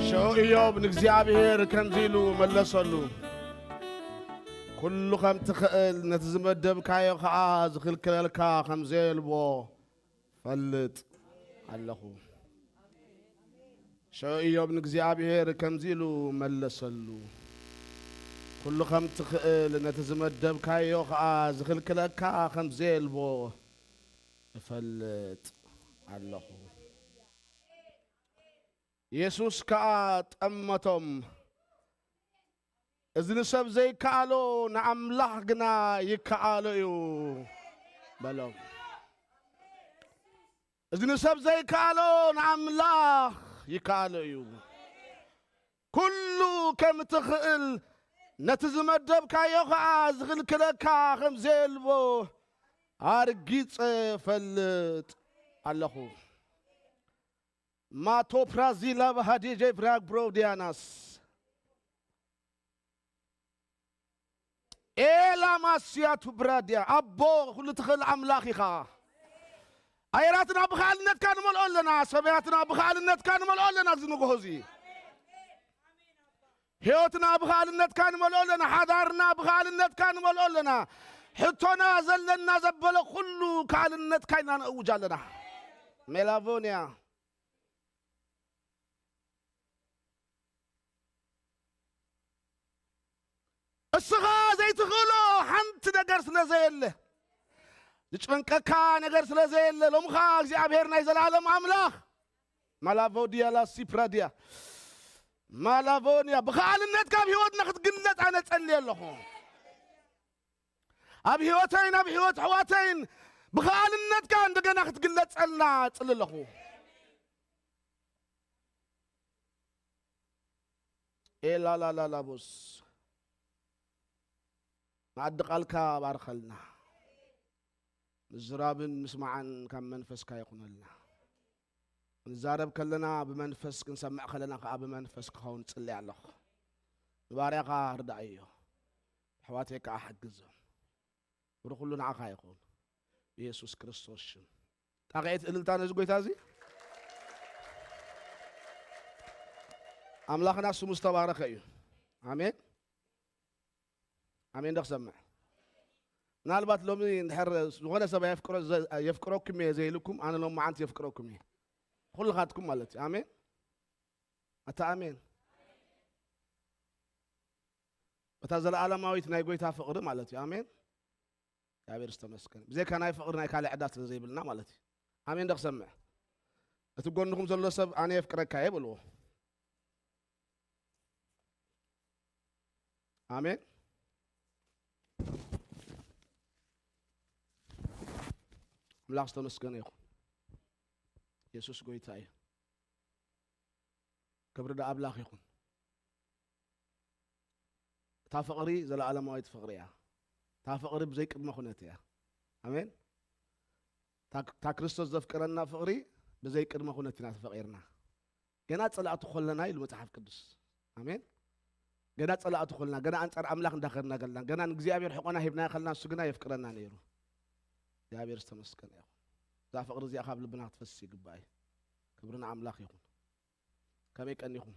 ሸው ኢዮብ ንእግዚኣብሔር ከምዚ ኢሉ መለሰሉ፣ "ኩሉ ከም ትኽእል፣ ነቲ ዝመደብካዮ ኸኣ ዝኽልክለልካ ከም ዘየልቦ እፈልጥ ኣለኹ።" ሸው ኢዮብ ንእግዚኣብሔር ከምዚ ኢሉ መለሰሉ፣ "ኩሉ ከም ትኽእል፣ ነቲ ዝመደብካዮ ኸኣ ዝኽልክለካ ከም ዘየልቦ እፈልጥ ኣለኹ።" የሱስ ከኣ ጠመቶም፣ "እዚ ንሰብ ዘይከኣሎ ንኣምላኽ ግና ይከኣሎ እዩ" በሎም። "እዚ ንሰብ ዘይከኣሎ ንኣምላኽ ይከኣሎ እዩ። ኩሉ ከም ትኽእል፣ ነቲ ዝመደብካዮ ኸኣ ዝኽልክለካ ከም ዘየልቦ ኣርጊጸ እፈልጥ ኣለኹ።" ማቶፕራዚላ ባሃዲጀ ብራግ ብሮዲያናስ። ኤላ ማስያ ቱብራድያ። ኣቦ፣ ኩሉ ትኽእል ኣምላኽ ኢኻ። ኣየራትና ብኻልነትካ ንመልኦ ኣለና። ሰብያትና ብኻልነትካ ንመልኦ ኣለና። እዚ ንግሆ እዚ ህይወትና ብኻልነትካ ንመልኦ ኣለና። ሓዳርና ብኻልነትካ ንመልኦ ኣለና። ሕቶና ዘለና ዘበለ ኩሉ ካልነትካ ኢና ነእውጅ ኣለና። ሜላቮንያ። እስኻ ዘይትኽእሎ ሓንቲ ነገር ስለ ዘየለ፣ ዝጨንቀካ ነገር ስለ ዘየለ፣ ሎምኻ እግዚኣብሔር ናይ ዘላለም ኣምላኽ፣ ማላቮዲያ ላሲፕራዲያ፣ ማላቮኒያ፣ ብኸኣልነትካ ኣብ ህይወትና ክትግለጽ ኣነ ጸልየ ኣለኹ። ኣብ ህይወተይን ኣብ ህይወት ኣሕዋተይን ብኸኣልነትካ እንደገና ክትግለጸልና ጽሊ ኣለኹ። ኤላላላላቦስ፣ መኣዲ ቃልካ ባርኸልና። ምዝራብን ምስማዕን ካብ መንፈስካ ይኹነልና። ክንዛረብ ከለና ብመንፈስ፣ ክንሰምዕ ከለና ከኣ ብመንፈስ ክኸውን ጽሊ ኣለኹ። ንባርያኻ ርዳእዮ፣ ኣሕዋተይ ከኣ ሓግዞም። ክብሪ ኩሉ ንዓኻ ይኹን፣ ብየሱስ ክርስቶስ ሽም። ጣቕዒት እልልታ ነዚ ጎይታ እዚ። ኣምላኽና ስሙ ዝተባረኸ እዩ። ኣሜን። ኣሜን ዶ ክሰምዕ? ምናልባት ሎሚ እንድሕር ዝኾነ ሰብ ኣየፍቅሮ-፣ ዘ-፣ "የፍቅረኩም እየ" ዘይልኩም፣ ኣነ ሎሚ መዓንቲ የፍቅረኩም እየ። ኩልኻትኩም ማለት እዩ። ኣሜን። ኣታ ኣሜን። እታ ዘለዓለማዊት ናይ ጎይታ ፍቕሪ ማለት እዩ። ኣሜን። እግዚኣብሔር ዝተመስገነ። ብዘይካ ናይ ፍቕሪ ናይ ካልእ ዕዳ ስለ ዘይብልና ማለት እዩ። ኣሜን ዶ ክሰምዕ? እቲ ጎንኹም ዘሎ ሰብ "ኣነ የፍቅረካ እየ" በልዎ። ኣሜን። ኣምላኽ ዝተመስገነ ይኹን። የሱስ ጎይታ እዩ። ክብሪ ንኣምላኽ ይኹን። እታ ፍቕሪ ዘለኣለማዊት ፍቕሪ እያ። እታ ፍቕሪ ብዘይ ቅድመ ኩነት እያ። ኣሜን። እታ፣ እታ ክርስቶስ ዘፍቀረና ፍቕሪ ብዘይ ቅድመ ኩነት ኢና ተፈቒርና። ገና ጸላእቱ ኮለና ኢሉ መጽሓፍ ቅዱስ። ኣሜን። ገና ጸላእቱ ኮለና፣ ገና ኣንጻር ኣምላኽ እንዳኸድና ገለና፣ ገና ንእግዚኣብሔር ሕቆና ሂብና ከለና፣ እሱ ግና የፍቅረና ነይሩ። እግዚኣብሔር ዝተመስገነ ይኹን። እዛ ፍቕሪ እዚኣ ካብ ልብና ክትፈስስ ይግባእ እዩ። ክብሪ ንኣምላኽ ይኹን። ከመይ ቀኒኹም?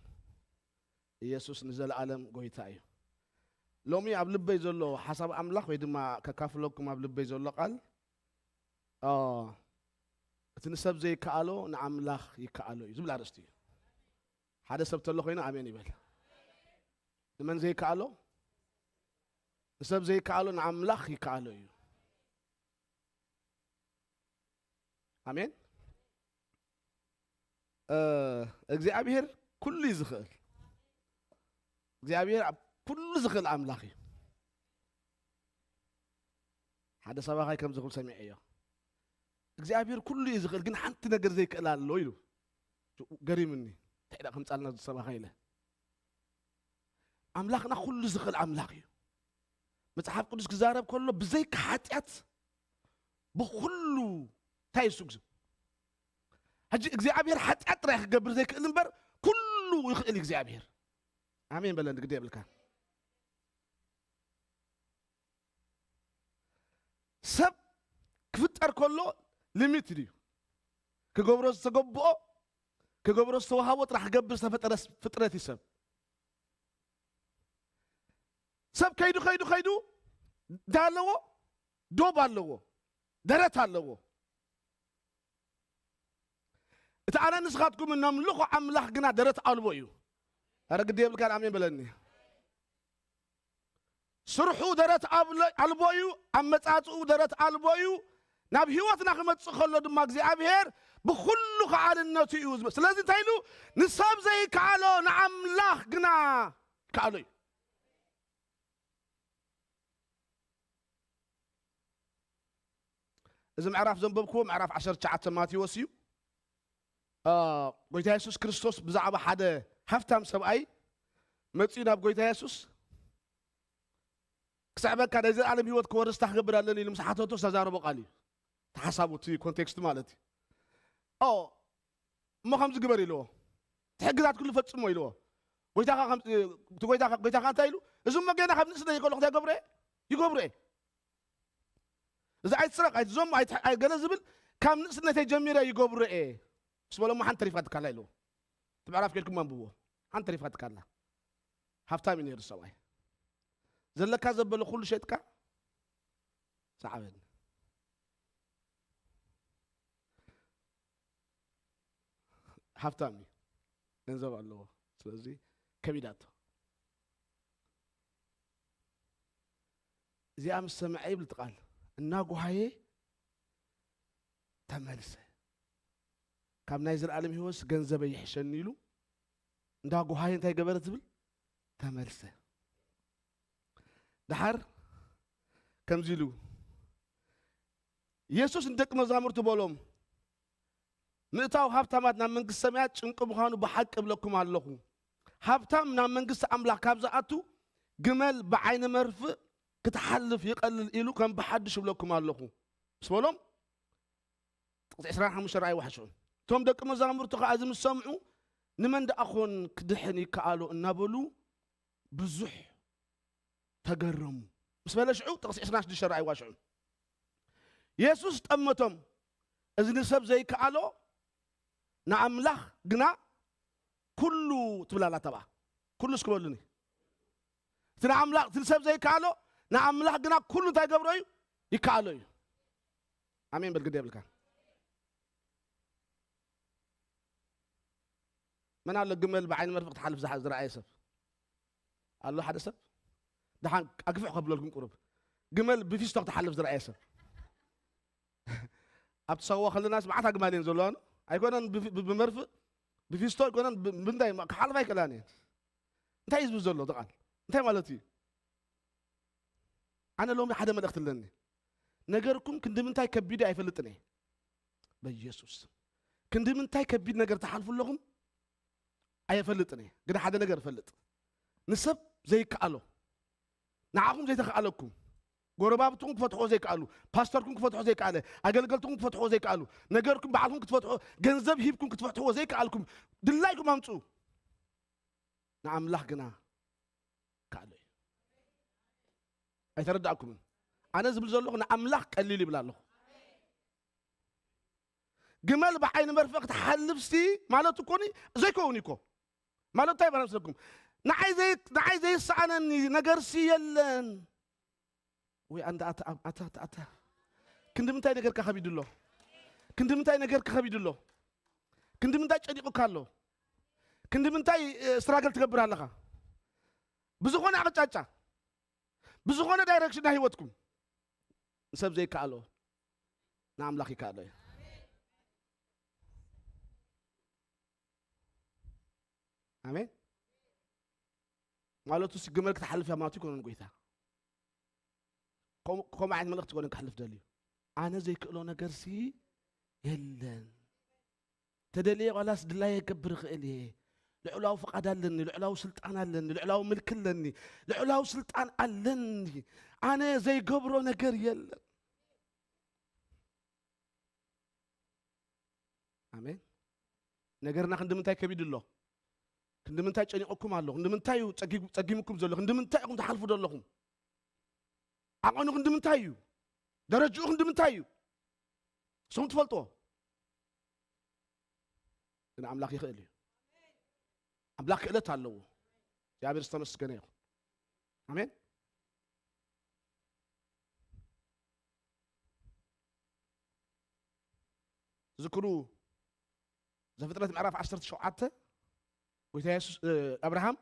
ኢየሱስ ንዘለኣለም ጎይታ እዩ። ሎሚ ኣብ ልበይ ዘሎ ሓሳብ ኣምላኽ ወይ ድማ ከካፍለኩም ኣብ ልበይ ዘሎ ቃል፣ አ፣ እቲ ንሰብ ዘይከኣሎ ንኣምላኽ ይከኣሎ እዩ ዝብል ኣርእስቲ እዩ። ሓደ ሰብ ተሎ ኮይኑ ኣሜን ይበል። ንመን ዘይከኣሎ? ንሰብ ዘይከኣሎ ንኣምላኽ ይከኣሎ እዩ። ኣሜን። እ፣ እግዚኣብሔር ኩሉ እዩ ዝኽእል። እግዚኣብሔር ኣብ ኩሉ ዝኽእል ኣምላኽ እዩ። ሓደ ሰባኻይ ከምዚ ክብል ሰሚዐዮ። እግዚኣብሔር ኩሉ እዩ ዝኽእል፣ ግን ሓንቲ ነገር ዘይክእል ኣሎ ኢሉ። ገሪምኒ። እንታይ ደኣ ከምጻልና እዚ ሰባኻይ ኢለ። ኣምላኽና ኩሉ ዝኽእል ኣምላኽ እዩ። መጽሓፍ ቅዱስ ክዛረብ ከሎ ብዘይካ ሓጢኣት ብኹሉ እንታይ እዩ ዝግዝም? ሕጂ እግዚኣብሔር ሓጢኣት ጥራይ ክገብር ዘይክእል እምበር ኩሉ ይኽእል እዩ እግዚኣብሔር። ኣሜን በለ እንዲ፣ ግዲ የብልካ። ሰብ ክፍጠር ከሎ ሊሚት እዩ። ክገብሮ ዝተገብኦ፣ ክገብሮ ዝተዋሃቦ ጥራሕ ክገብር ዝተፈጠረ ፍጥረት እዩ ሰብ። ሰብ ከይዱ ከይዱ ከይዱ እንታይ ኣለዎ? ዶብ ኣለዎ፣ ደረት ኣለዎ። እቲ ኣነ ንስኻትኩም እነምልኾ ኣምላኽ ግና ደረት ኣልቦ እዩ። ኣረ ግዲ የብልካን፣ ኣሜን በለኒ። ስርሑ ደረት ኣብለ-፣ ኣልቦ እዩ፣ ኣመጻጽኡ ደረት ኣልቦ እዩ። ናብ ህይወትና ክመጽእ ከሎ ድማ እግዚኣብሔር ብኹሉ ከዓልነቱ እዩ ዝመ-፣ ስለዚ እንታይ ኢሉ? ንሰብ ዘይከኣሎ ንኣምላኽ ግና ይከኣሎ እዩ። እዚ ምዕራፍ ዘንበብክዎ ምዕራፍ ዓሰርተ ትሽዓተ ማቴዎስ እዩ። አ፣ ጎይታ የሱስ ክርስቶስ ብዛዕባ ሓደ ሃፍታም ሰብኣይ መጺኡ ናብ ጎይታ የሱስ ክስዕበካ ናይ ዘለኣለም ህይወት ክወርስታ ክገብር ኣለኒ ኢሉ ምስ ሓተቶ ዝተዛረቦ ቃል እዩ። ተሓሳቡ እቲ ኮንቴክስት ማለት እዩ። ኦ፣ እሞ ከምዚ ግበር ኢልዎ። እቲ ሕግታት ኩሉ ፈጽሞ ኢልዎ። ጎይታኻ ከም-፣ እቲ ጎይታኻ፣ ጎይታኻ እንታይ ኢሉ? እዚ እሞ ጌና ካብ ንእስነተይ ከለኹ እንታይ ይገብሮ እየ? ይገብሮ እየ። እዚ ኣይትስረቕ፣ ኣይትዘሙ፣ ኣይት-፣ ኣይ-፣ ገለ ዝብል ካብ ንእስነተይ ጀሚረ ይገብሮ እየ። ምስ በሎ እሞ ሓንቲ ተሪፋትካ ኣላ ኢልዎ። እቲ ምዕራፍ ኬድኩም ኣንብብዎ። ሓንቲ ተሪፋትካ ኣላ። ሃብታም እዩ ነይሩ ሰብኣይ። ዘለካ ዘበለ ኩሉ ሸጥካ ሰዓበኒ። ሃብታም እዩ፣ ገንዘብ ኣለዎ። ስለዚ ከቢዳቶ። እዚኣ ምስ ሰምዐ ይብል እቲ ቃል፣ እናጓሃየ ተመልሰ። ካብ ናይ ዘለኣለም ህይወትስ ገንዘበይ ይሕሸኒ ኢሉ እንዳጓሃየ እንታይ ገበረ ትብል? ተመልሰ። ደሓር ከምዚ ኢሉ የሱስ ንደቂ መዛሙርቱ በሎም፣ ምእታው ሃብታማት ናብ መንግስቲ ሰማያት ጭንቂ ምዃኑ ብሓቂ እብለኩም ኣለኹ። ሃብታም ናብ መንግስቲ ኣምላኽ ካብ ዝኣቱ ግመል ብዓይኒ መርፍእ ክትሓልፍ ይቐልል ኢሉ ከም ብሓድሽ እብለኩም ኣለኹ። ምስ በሎም ጥቕሲ ዕስራን ሓሙሽተን ረኣይዋ ሽዑ። እቶም ደቂ መዛሙርቱ ከኣ እዚ ምስ ሰምዑ ንመን ደኣ ኾን ክድሕን ይከኣሎ እናበሉ ብዙሕ ተገረሙ። ምስ በለ ሽዑ ጥቕሲ ዕስራን ሽዱሽተን ረኣይዋ ሽዑ። የሱስ ጠመቶም፣ እዚ ንሰብ ዘይከኣሎ ንኣምላኽ ግና ኩሉ ትብል ኣላ ተብኣ። ኩሉ እስኪ በሉኒ። እቲ ንኣምላኽ፣ እቲ ንሰብ ዘይከኣሎ ንኣምላኽ ግና ኩሉ እንታይ ገብሮ እዩ? ይከኣሎ እዩ። ኣሜን በል፣ ግዲ የብልካን። መን ኣሎ ግመል ብዓይኒ መርፍእ ክትሓልፍ ዝሓ-፣ ዝረኣየ ሰብ? ኣሎ ሓደ ሰብ? ደሓን ኣግፍሕ ከብለልኩም ቁሩብ። ግመል ብፊስቶ ክትሓልፍ ዝረኣየ ሰብ? ኣብቲ ሳዋ ከለናስ መዓት ኣግማል እየን ዘለዋን። ኣይኮነን ብፊ-፣ ብ-፣ ብመርፍእ፣ ብፊስቶ ኣይኮነን ብ-፣ ብምንታይ ማ-፣ ክሓልፋ ኣይክእላን እየን። እንታይ እዩ ዝብል ዘሎ እቲ ቃል? እንታይ ማለት እዩ? ኣነ ሎሚ ሓደ መልእኽቲ ኣለኒ። ነገርኩም ክንዲ ምንታይ ከቢድ ኣይፈልጥን እየ። በኢየሱስ ስም። ክንዲ ምንታይ ከቢድ ነገር ትሓልፉ ኣለኹም ኣየፈልጥን እየ። ግን ሓደ ነገር እፈልጥ። ንሰብ ዘይከኣሎ፣ ንዓኹም ዘይተኸኣለኩም፣ ጎረባብትኹም ክፈትሕዎ ዘይከኣሉ፣ ፓስተርኩም ክፈትሖ ዘይከኣለ፣ ኣገልገልትኹም ክፈትሕዎ ዘይከኣሉ፣ ነገርኩም ባዕልኩም ክትፈትሖ፣ ገንዘብ ሂብኩም ክትፈትሕዎ ዘይከኣልኩም፣ ድላይኩም ኣምጽኡ። ንኣምላኽ ግና ከኣሎ እዩ። ኣይተረዳእኩምን። ኣነ ዝብል ዘለኹ ንኣምላኽ ቀሊል ይብል ኣለኹ። ግመል ብዓይኒ መርፍእ ክትሓልፍሲ ማለት እኮ ኒ-፣ ዘይከውን እዩ እኮ። ማለት እንታይ ይበሃል መስለኩም? ንዓይ ዘይ-፣ ንዓይ ዘይሰኣነኒ ነገርሲ የለን። ወይ ኣንዳ ኣታ፣ ኣታ፣ ኣታ፣ ኣታ። ክንዲ ምንታይ ነገርካ ከቢዱ ኣሎ? ክንዲ ምንታይ ነገርካ ከቢዱ ኣሎ? ክንዲ ምንታይ ጨኒቑካ ኣሎ? ክንዲ ምንታይ፣ እ፣ ስትራገል ትገብር ኣለኻ? ብዝኾነ ኣቕጫጫ፣ ብዝኾነ ዳይሬክሽን ናይ ህይወትኩም ንሰብ ዘይከኣሎ ንኣምላኽ ይከኣሎ እዩ። ኣሜን። ማለቱ ሲ ግመል ክትሓልፍ እያ ማለት ይኮነን ጎይታ። ከም-፣ ከምኡ ዓይነት መልእኽቲ ይኮነን ክሕልፍ ደልዩ። ኣነ ዘይክእሎ ነገርሲ የለን። ተደልየ ዋላስ ድላየ ክገብር እኽእል እየ። ልዕላዊ ፍቓድ ኣለኒ፣ ልዕላዊ ስልጣን ኣለኒ፣ ልዕላዊ ምልኪ ኣለኒ፣ ልዕላዊ ስልጣን ኣለኒ። ኣነ ዘይገብሮ ነገር የለን። ኣሜን። ነገርና ክንዲ ምንታይ ከቢዱ ኣሎ? ክንዲ ምንታይ ጨኒቑኩም ኣሎ? ክንዲ ምንታይ እዩ ጸጊ-፣ ጸጊሙኩም ዘሎ? ክንዲ ምንታይ ኢኹም ትሓልፉ ዘለኹም? ዓቐኑ ክንዲ ምንታይ እዩ? ደረጅኡ ክንዲ ምንታይ እዩ? ንስኹም ትፈልጥዎ። ግን ኣምላኽ ይኽእል እዩ። ኣምላኽ ክእለት ኣለዎ። እግዚኣብሔር ዝተመስገነ ይኹን። ኣሜን። ዝክሩ ዘፍጥረት ምዕራፍ ዓሰርተ ሸውዓተ፣ ጎይታ የሱስ፣ እ፣ ኣብርሃም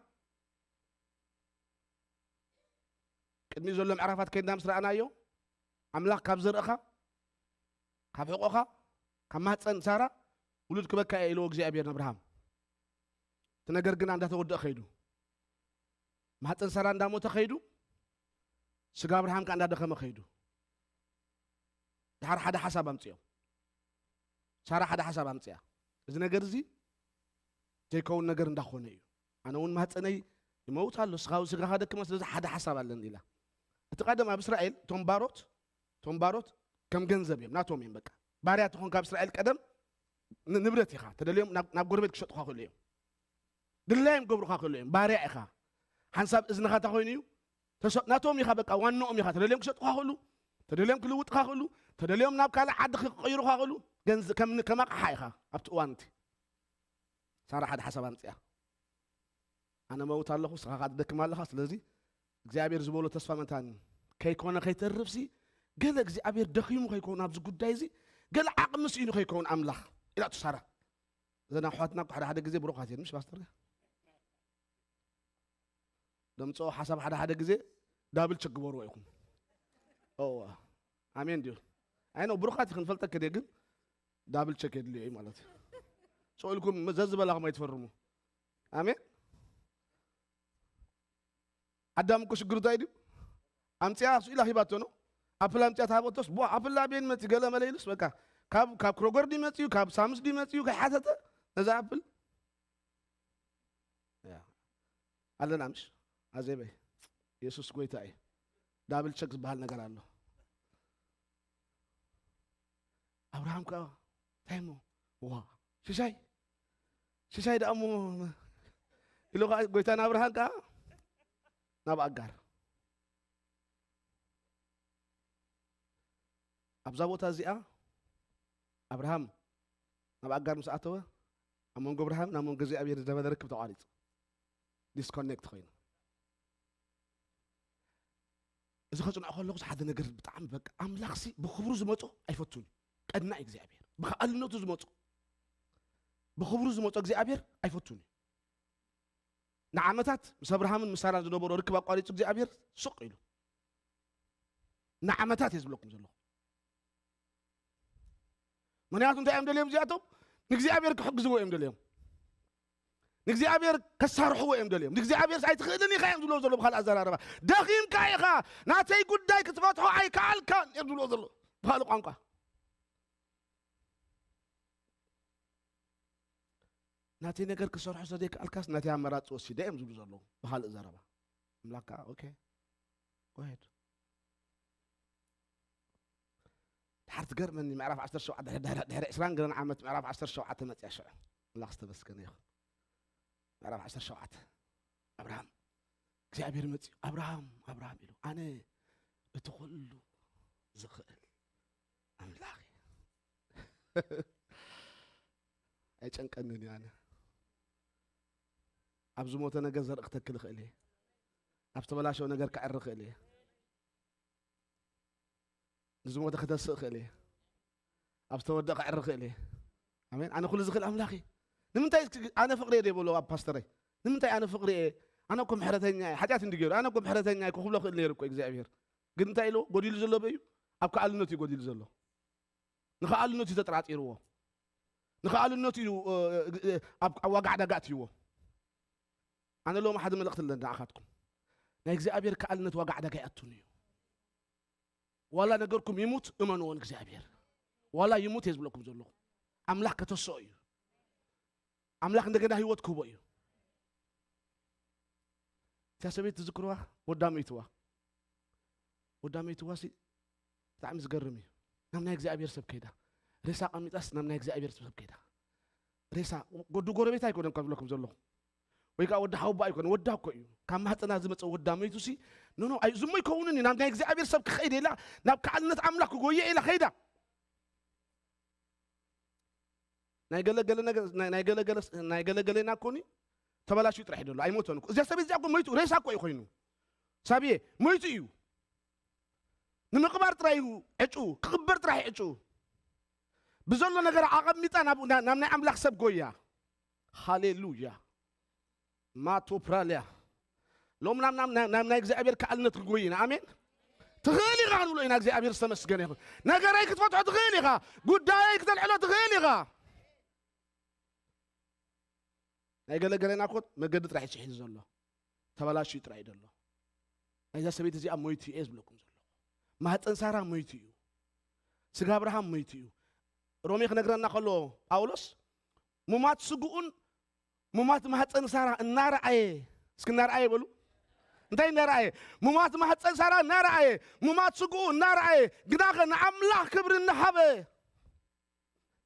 ቅድሚ ዘሎ ምዕራፋት ከይድና ምስ ረኣናዮ፣ ኣምላኽ ካብ ዘርእኻ፣ ካብ ሕቖኻ፣ ካብ ማህፀን ሳራ ውሉድ ክበካ እየ ኢልዎ እግዚኣብሔር ንኣብርሃም። እቲ ነገር ግና እንዳተወደአ ከይዱ፣ ማህፀን ሳራ እንዳሞተ ከይዱ፣ ስጋ ኣብርሃም ከኣ እንዳደኸመ ከይዱ፣ ድሓር ሓደ ሓሳብ ኣምፅኦም። ሳራ ሓደ ሓሳብ ኣምፅኣ። እዚ ነገር እዚ ዘይከውን ነገር እንዳኾነ እዩ። ኣነ እውን ማህፀነይ ይመውት ኣሎ፣ ስጋዊ ስጋኻ ደክመ፣ ስለዚ ሓደ ሓሳብ ኣለኒ ኢላ። እቲ ቀደም ኣብ እስራኤል እቶም ባሮት፣ እቶም ባሮት ከም ገንዘብ እዮም፣ ናቶም እዮም። በቃ ባርያ ትኾን ካብ እስራኤል ቀደም ን-፣ ንብረት ኢኻ፣ ተደልዮም ናብ፣ ናብ ጎረቤት ክሸጡኻ ክእሉ እዮም። ድላዮም ክገብሩኻ ክእሉ እዮም። ባርያ ኢኻ። ሓንሳብ እዝንኻ እንታይ ኮይኑ እዩ? ተሰ-፣ ናቶም ኢኻ፣ በቃ ዋንኦም ኢኻ። ተደልዮም ክሸጡኻ ክእሉ፣ ተደልዮም ክልውጥኻ ክእሉ፣ ተደልዮም ናብ ካልእ ዓዲ ክቀይሩኻ ክእሉ። ገንዝ-፣ ከም ን-፣ ከም ኣቕሓ ኢኻ ኣብቲ እዋን እቲ። ሳራ ሓደ ሓሳብ ኣምፅኣ። ኣነ መውት ኣለኹ፣ ንስኻ ኸዓ ትደክም ኣለኻ። ስለዚ እግዚኣብሔር ዝበሎ ተስፋ መታን ከይኮነ ከይተርፍሲ፣ ገለ እግዚኣብሔር ደኺሙ ከይከውን ኣብዚ ጉዳይ እዚ፣ ገለ ዓቕሚ ስኢኑ ከይከውን ኣምላኽ ኢላቱ ሳራ። እዘን ኣሕዋትና እኮ ሓደ ሓደ ግዜ ብሩኻት እየን፣ ምሽ ፓስተር? ደምፅኦ ሓሳብ ሓደ ሓደ ግዜ ዳብል ቸክ ግበርዎ ኢኹም። እወ። ኣሜን ድዩ? ኣይ ነው፣ ብሩኻት ኢኽን፣ ፈልጠክ ድየ፣ ግን ዳብል ቸክ የድልዮ እዩ ማለት እዩ። ስቕ ኢልኩም ዘዝበላኹም ኣይትፈርሙ። ኣሜን። ኣዳም እኮ ሽግሩ እንታይ ድዩ? ኣምፅያ ስኢላ ሂባቶ ነው። ኣፕል ኣምፅያ ተሃበቶስ፣ ቧ፣ ኣፕል ኣበየን መፅዩ? ገለ መለ ኢሉስ፣ በቃ፣ ካብ፣ ካብ ክሮገር ድዩ መፅዩ? ካብ ሳምስ ድዩ መፅዩ? ከይሓተተ ነዛ ኣፕል። ያ። ኣለና ምሽ? ኣዜበይ፣ የሱስ ጎይታ እዩ። ዳብል ቸክ ዝበሃል ነገር ኣሎ። ኣብርሃም ከኣ እንታይ እሞ? ዋ፣ ሽሻይ፣ ሽሻይ ደኣ እሞ ኢሉ ከኣ ጎይታ ንኣብርሃም ከኣ ናብ ኣጋር። ኣብዛ ቦታ እዚኣ ኣብርሃም ናብ ኣጋር ምስ ኣተወ፣ ኣብ መንጎ ኣብርሃምን ኣብ መንጎ እግዚኣብሔር ዝነበረ ርክብ ተቋሪጹ። ዲስኮኔክት ኮይኑ። እዚ ከጽንዖ ከለኹ ሓደ ነገር ብጣዕሚ በቃ፣ ኣምላኽሲ ብኽብሩ ዝመጾ ኣይፈቱን እዩ። ቀናኢ እግዚኣብሔር፣ ብኸኣልነቱ ዝመጾ፣ ብኽብሩ ዝመጾ እግዚኣብሔር ኣይፈቱን እዩ። ንዓመታት ምስ ኣብርሃምን ምስ ሳራን ዝነበሮ ርክብ ኣቋሪጹ እግዚኣብሔር ስቕ ኢሉ። ንዓመታት እየ ዝብለኩም ዘለኹ። ምኽንያቱ እንታይ እዮም ደልዮም እዚኣቶም? ንእግዚኣብሔር ክሕግዝዎ እዮም ደልዮም። ንእግዚኣብሔር ከሳርሕዎ እዮም ደልዮም። ንእግዚኣብሔር ኣይትኽእልን ኢኻ እዮም ዝብሎ ዘሎ ብኻልእ ኣዘራርባ። ደኺምካ ኢኻ፣ ናተይ ጉዳይ ክትፈትሖ ኣይከኣልካን እዮም ዝብሎ ዘሎ ብኻልእ ቋንቋ። ናተይ ነገር ክሰርሖ ስለዘይከኣልካስ ናተይ ኣመራፂ ወሲደ እዮም ዝብሉ ዘለዉ ብኻልእ ዘረባ። ኣምላኽ ከዓ ኦኬ፣ ጎሄድ። ድሓር ትገርመኒ፣ ምዕራፍ ዓሰርተ ሸውዓተ፣ ድሕሪ፣ ድሕሪ፣ ድሕሪ ዕስራን ገለን ዓመት ምዕራፍ ዓሰርተ ሸውዓተ መፅያ ሽዑ። ኣምላኽ ዝተመስገነ ይኹን። ምዕራፍ ዓሰርተ ሸውዓተ፣ ኣብርሃም፣ እግዚኣብሔር መፅዩ፣ "ኣብርሃም፣ ኣብርሃም" ኢሉ፣ "ኣነ እቲ ኩሉ ዝኽእል ኣምላኽ እየ። ኣይጨንቀንን እዩ ኣነ። ኣብ ዝሞተ ነገር ዘርኢ ክተክል እኽእል እየ። ኣብ ዝተበላሸወ ነገር ከዕሪ እኽእል እየ። ንዝሞተ ክተስእ እኽእል እየ። ኣብ ዝተወድአ ከዕሪ እኽእል እየ። ኣሜን። ኣነ ኩሉ ዝኽእል ኣምላኽ እየ። ንምንታይ እስኪ ኣነ ፍቕሪ እየ ዘይበሎ ኣብ ፓስተረይ? ንምንታይ ኣነ ፍቕሪ እየ? ኣነ እኮ ምሕረተኛ እየ። ሓጢኣት እንዲ ገይሩ፣ ኣነ እኮ ምሕረተኛ እየ ክብሎ ክእል ነይሩ እኮ እግዚኣብሔር። ግን እንታይ ኢልዎ? ጎዲሉ ዘሎ በዩ? ኣብ ከኣልነቱ እዩ ጎዲሉ ዘሎ። ንኸኣልነቱ እዩ ተጠራጢርዎ። ንኸኣልነቱ እዩ፣ እ፣ እ፣ ኣብ፣ ኣብ ዋጋ ዕዳጋ ኣትይዎ። ኣነ ሎሚ ሓደ መልእኽቲ ኣለኒ ንዓኻትኩም። ናይ እግዚኣብሔር ከኣልነት ዋጋ ዕዳጋ ይኣቱን እዩ። ዋላ ነገርኩም ይሙት፣ እመንዎ ንእግዚኣብሔር። ዋላ ይሙት እየ ዝብለኩም ዘለኹ። ኣምላኽ ከተስኦ እዩ። ኣምላኽ እንደገና ህይወት ክህቦ እዩ። እታ ሰበይቲ ትዝክርዋ? ወዳ መይትዋ። ወዳ መይትዋ ሲ ብጣዕሚ ዝገርም እዩ። ናብ ናይ እግዚኣብሔር ሰብ ከይዳ። ሬሳ ቀሚጣስ ናብ ናይ እግዚኣብሔር ሰብ ከይዳ። ሬሳ፣ ወዲ ጎረቤት ኣይኮነን ካብ ዝብለኩም ዘለኹ። ወይ ከዓ ወዲ ሓውባ ኣይኮነ፣ ወዳ እኮ እዩ። ካብ ማህፀና ዝመፀ ወዳ መይቱ ሲ፣ ኖ፣ ኖ፣ ኣይ፣ ዝሞ ይከውንን እዩ። ናብ ናይ እግዚኣብሔር ሰብ ክኸይድ ኢላ፣ ናብ ከኣልነት ኣምላኽ ክጎየ ኢላ ከይዳ። ናይ ገለገለ ነገር ናይ ገለገለ ናይ ገለገለና ኮኒ ተበላሽዩ ጥራሕ ይደሎ ኣይሞተን እኮ። እዚያ ሰበይት እዚኣ እኮ ሞይቱ ሬሳ እኮ እዩ ኮይኑ። ሳብየ ሞይቱ እዩ። ንምቕባር ጥራይ እዩ ዕጩ፣ ክቕበር ጥራሕ እዩ ዕጩ። ብዘሎ ነገር ኣቐሚጣ ናብ ናይ ኣምላኽ ሰብ ጎያ። ሃሌሉያ። ማቶፕራልያ ሎም ናብ ናብ ናብ ናይ እግዚኣብሔር ከኣልነት ክንጎይ ኢና። ኣሜን። ትኽእል ኢኻ ክንብሎ ኢና። እግዚኣብሔር ዝተመስገነ ይኹን። ነገረይ ክትፈትሖ ትኽእል ኢኻ። ጉዳየይ ክተልዕሎ ትኽእል ኢኻ። ናይ ገለገለና ኮት መገዲ ጥራሕ ይስሒት ዘሎ ተበላሽዩ ጥራሕ እዩ ዘሎ። ናይዛ ሰበይቲ እዚኣ ሞይቱ እየ ዝብለኩም ዘሎ። ማህፀን ሳራ ሞይቱ እዩ። ስጋ ኣብርሃም ሞይቱ እዩ። ሮሜ ክነግረና ከሎ ጳውሎስ ሙማት ስግኡን ሙማት ማህፀን ሳራ እናረኣየ፣ እስኪ እናረኣየ በሉ። እንታይ እናረኣየ? ሙማት ማህፀን ሳራ እናረኣየ፣ ሙማት ስግኡ እናረኣየ፣ ግናኸ ንኣምላኽ ክብሪ እናሃበ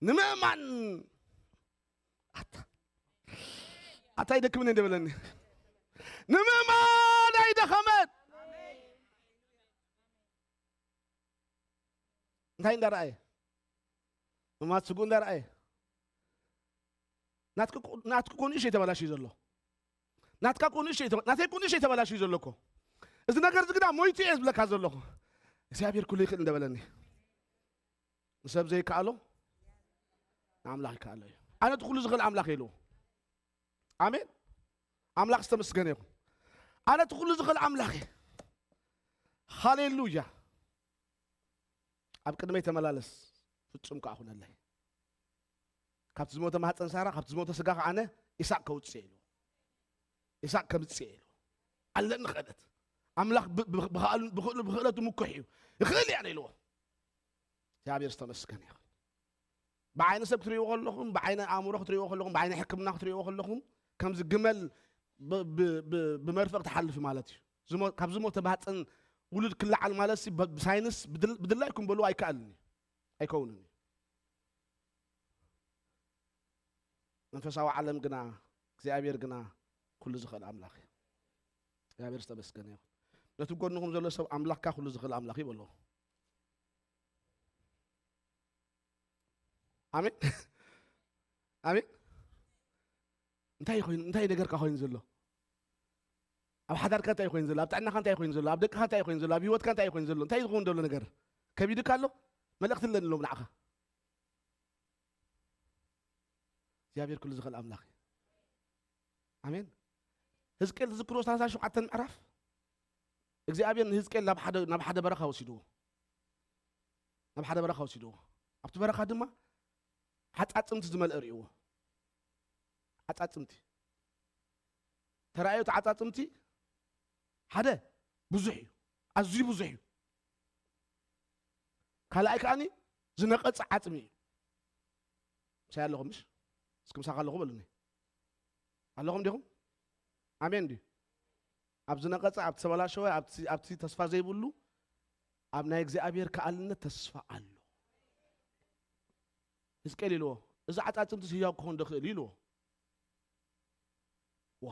ንምእማን ኣታ ኣታ ኣይደክምን እንደ በለኒ ንምእማን ኣይደኸመት። እንታይ እንዳረኣየ? ምማት ስጉ እንዳረኣየ ናትክ ኮ ንእሽተይ ተበላሽዩ ዘሎ ናትካ ኮ ንእሽተይ ተበ- ናተይ ኮ ንእሽተይ ተበላሽዩ ዘሎ እኮ። እዚ ነገር እዚ ግዳ ሞይቱ እየ ዝብለካ ዘለኹ። እግዚኣብሔር ኩሉ ይኽእል እንደበለኒ ንሰብ ዘይከኣሎ ንኣምላኽ ይከኣሎ እዩ። ኣነ እቲ ኩሉ ዝኽእል ኣምላኽ ኢልዎ። ኣሜን። ኣምላኽ ዝተመስገነ ይኹን። ኣነ እቲ ኩሉ ዝኽእል ኣምላኽ እየ። ሃሌሉያ። ኣብ ቅድመይ ተመላለስ ፍጹም ከዓ ኩነለይ። ካብቲ ዝሞተ ማህፀን ሳራ ካብቲ ዝሞተ ስጋ ከዓ ኣነ ኢሳቅ ከውፅእ ኢሉ ኢሳቅ ከምፅእ ኢሉ ኣለኒ ክእለት ኣምላኽ ብክእለቱ ምኩሕ እዩ። ይኽእል እያ ኢልዎ። እግዚኣብሔር ዝተመስገነ ይኹን። ብዓይኒ ሰብ ክትሪእዎ ከለኹም ብዓይኒ ኣእምሮ ክትሪእዎ ከለኹም ብዓይኒ ሕክምና ክትሪእዎ ከለኹም ከምዚ ግመል ብመርፈቕ ትሓልፍ ማለት እዩ። ካብ ዝሞተ ማህፀን ውሉድ ክለዓል ማለት ብሳይንስ ብድላይኩም በሉ ኣይከኣልን እዩ። ኣይከውንን እዩ። መንፈሳዊ ዓለም ግና እግዚኣብሔር ግና ኩሉ ዝኽእል ኣምላኽ እዩ። እግዚኣብሔር ዝተመስገነ ይኹን። ነቲ ጎንኹም ዘሎ ሰብ ኣምላኽካ ኩሉ ዝኽእል ኣምላኽ ይበሎ። ኣሜን ኣሜን። እንታይ ኮይኑ እንታይ ነገርካ ኮይኑ ዘሎ? ኣብ ሓዳርካ እንታይ ኮይኑ ዘሎ? ኣብ ጥዕናኻ እንታይ ኮይኑ ዘሎ? ኣብ ደቅኻ እንታይ ኮይኑ ዘሎ? ኣብ ህይወትካ እንታይ ኮይኑ ዘሎ? እንታይ ዝኸውን ዘሎ ነገር? ከቢድካ ኣሎ? መልእኽቲ ኣለኒ ሎም ንዓኻ። እግዚኣብሔር ኩሉ ዝኽእል ኣምላኽ እዩ። ኣሜን። ህዝቅኤል ትዝክሮ ሰላሳ ሸውዓተ ምዕራፍ እግዚኣብሔር ንህዝቅኤል ናብ ሓደ በረኻ ወሲድዎ ናብ ሓደ በረኻ ወሲድዎ ኣብቲ በረኻ ድማ ዓፃፅምቲ ዝመልአ ርእዎ። ዓፃፅምቲ ተረኣዮ እቲ ዓፃፅምቲ ሓደ ብዙሕ እዩ። ኣዝዩ ብዙሕ እዩ። ካልኣይ ከዓኒ ዝነቐፀ ዓፅሚ እዩ። ምሳይ ኣለኹም ምሽ እስኪ ምሳኻ ኣለኹ በሉኒ። ኣለኹም ዲኹም? ኣሜን ድዩ? ኣብ ዝነቐፀ ኣብቲ ተበላሸወ ኣብቲ ተስፋ ዘይብሉ ኣብ ናይ እግዚኣብሔር ከኣልነት ተስፋ ኣሎ። ህዝቅኤል ኢልዎ እዚ ዓፃፅምቲ ህያው ክኾን ዶ ክእል ኢልዎ። ዋ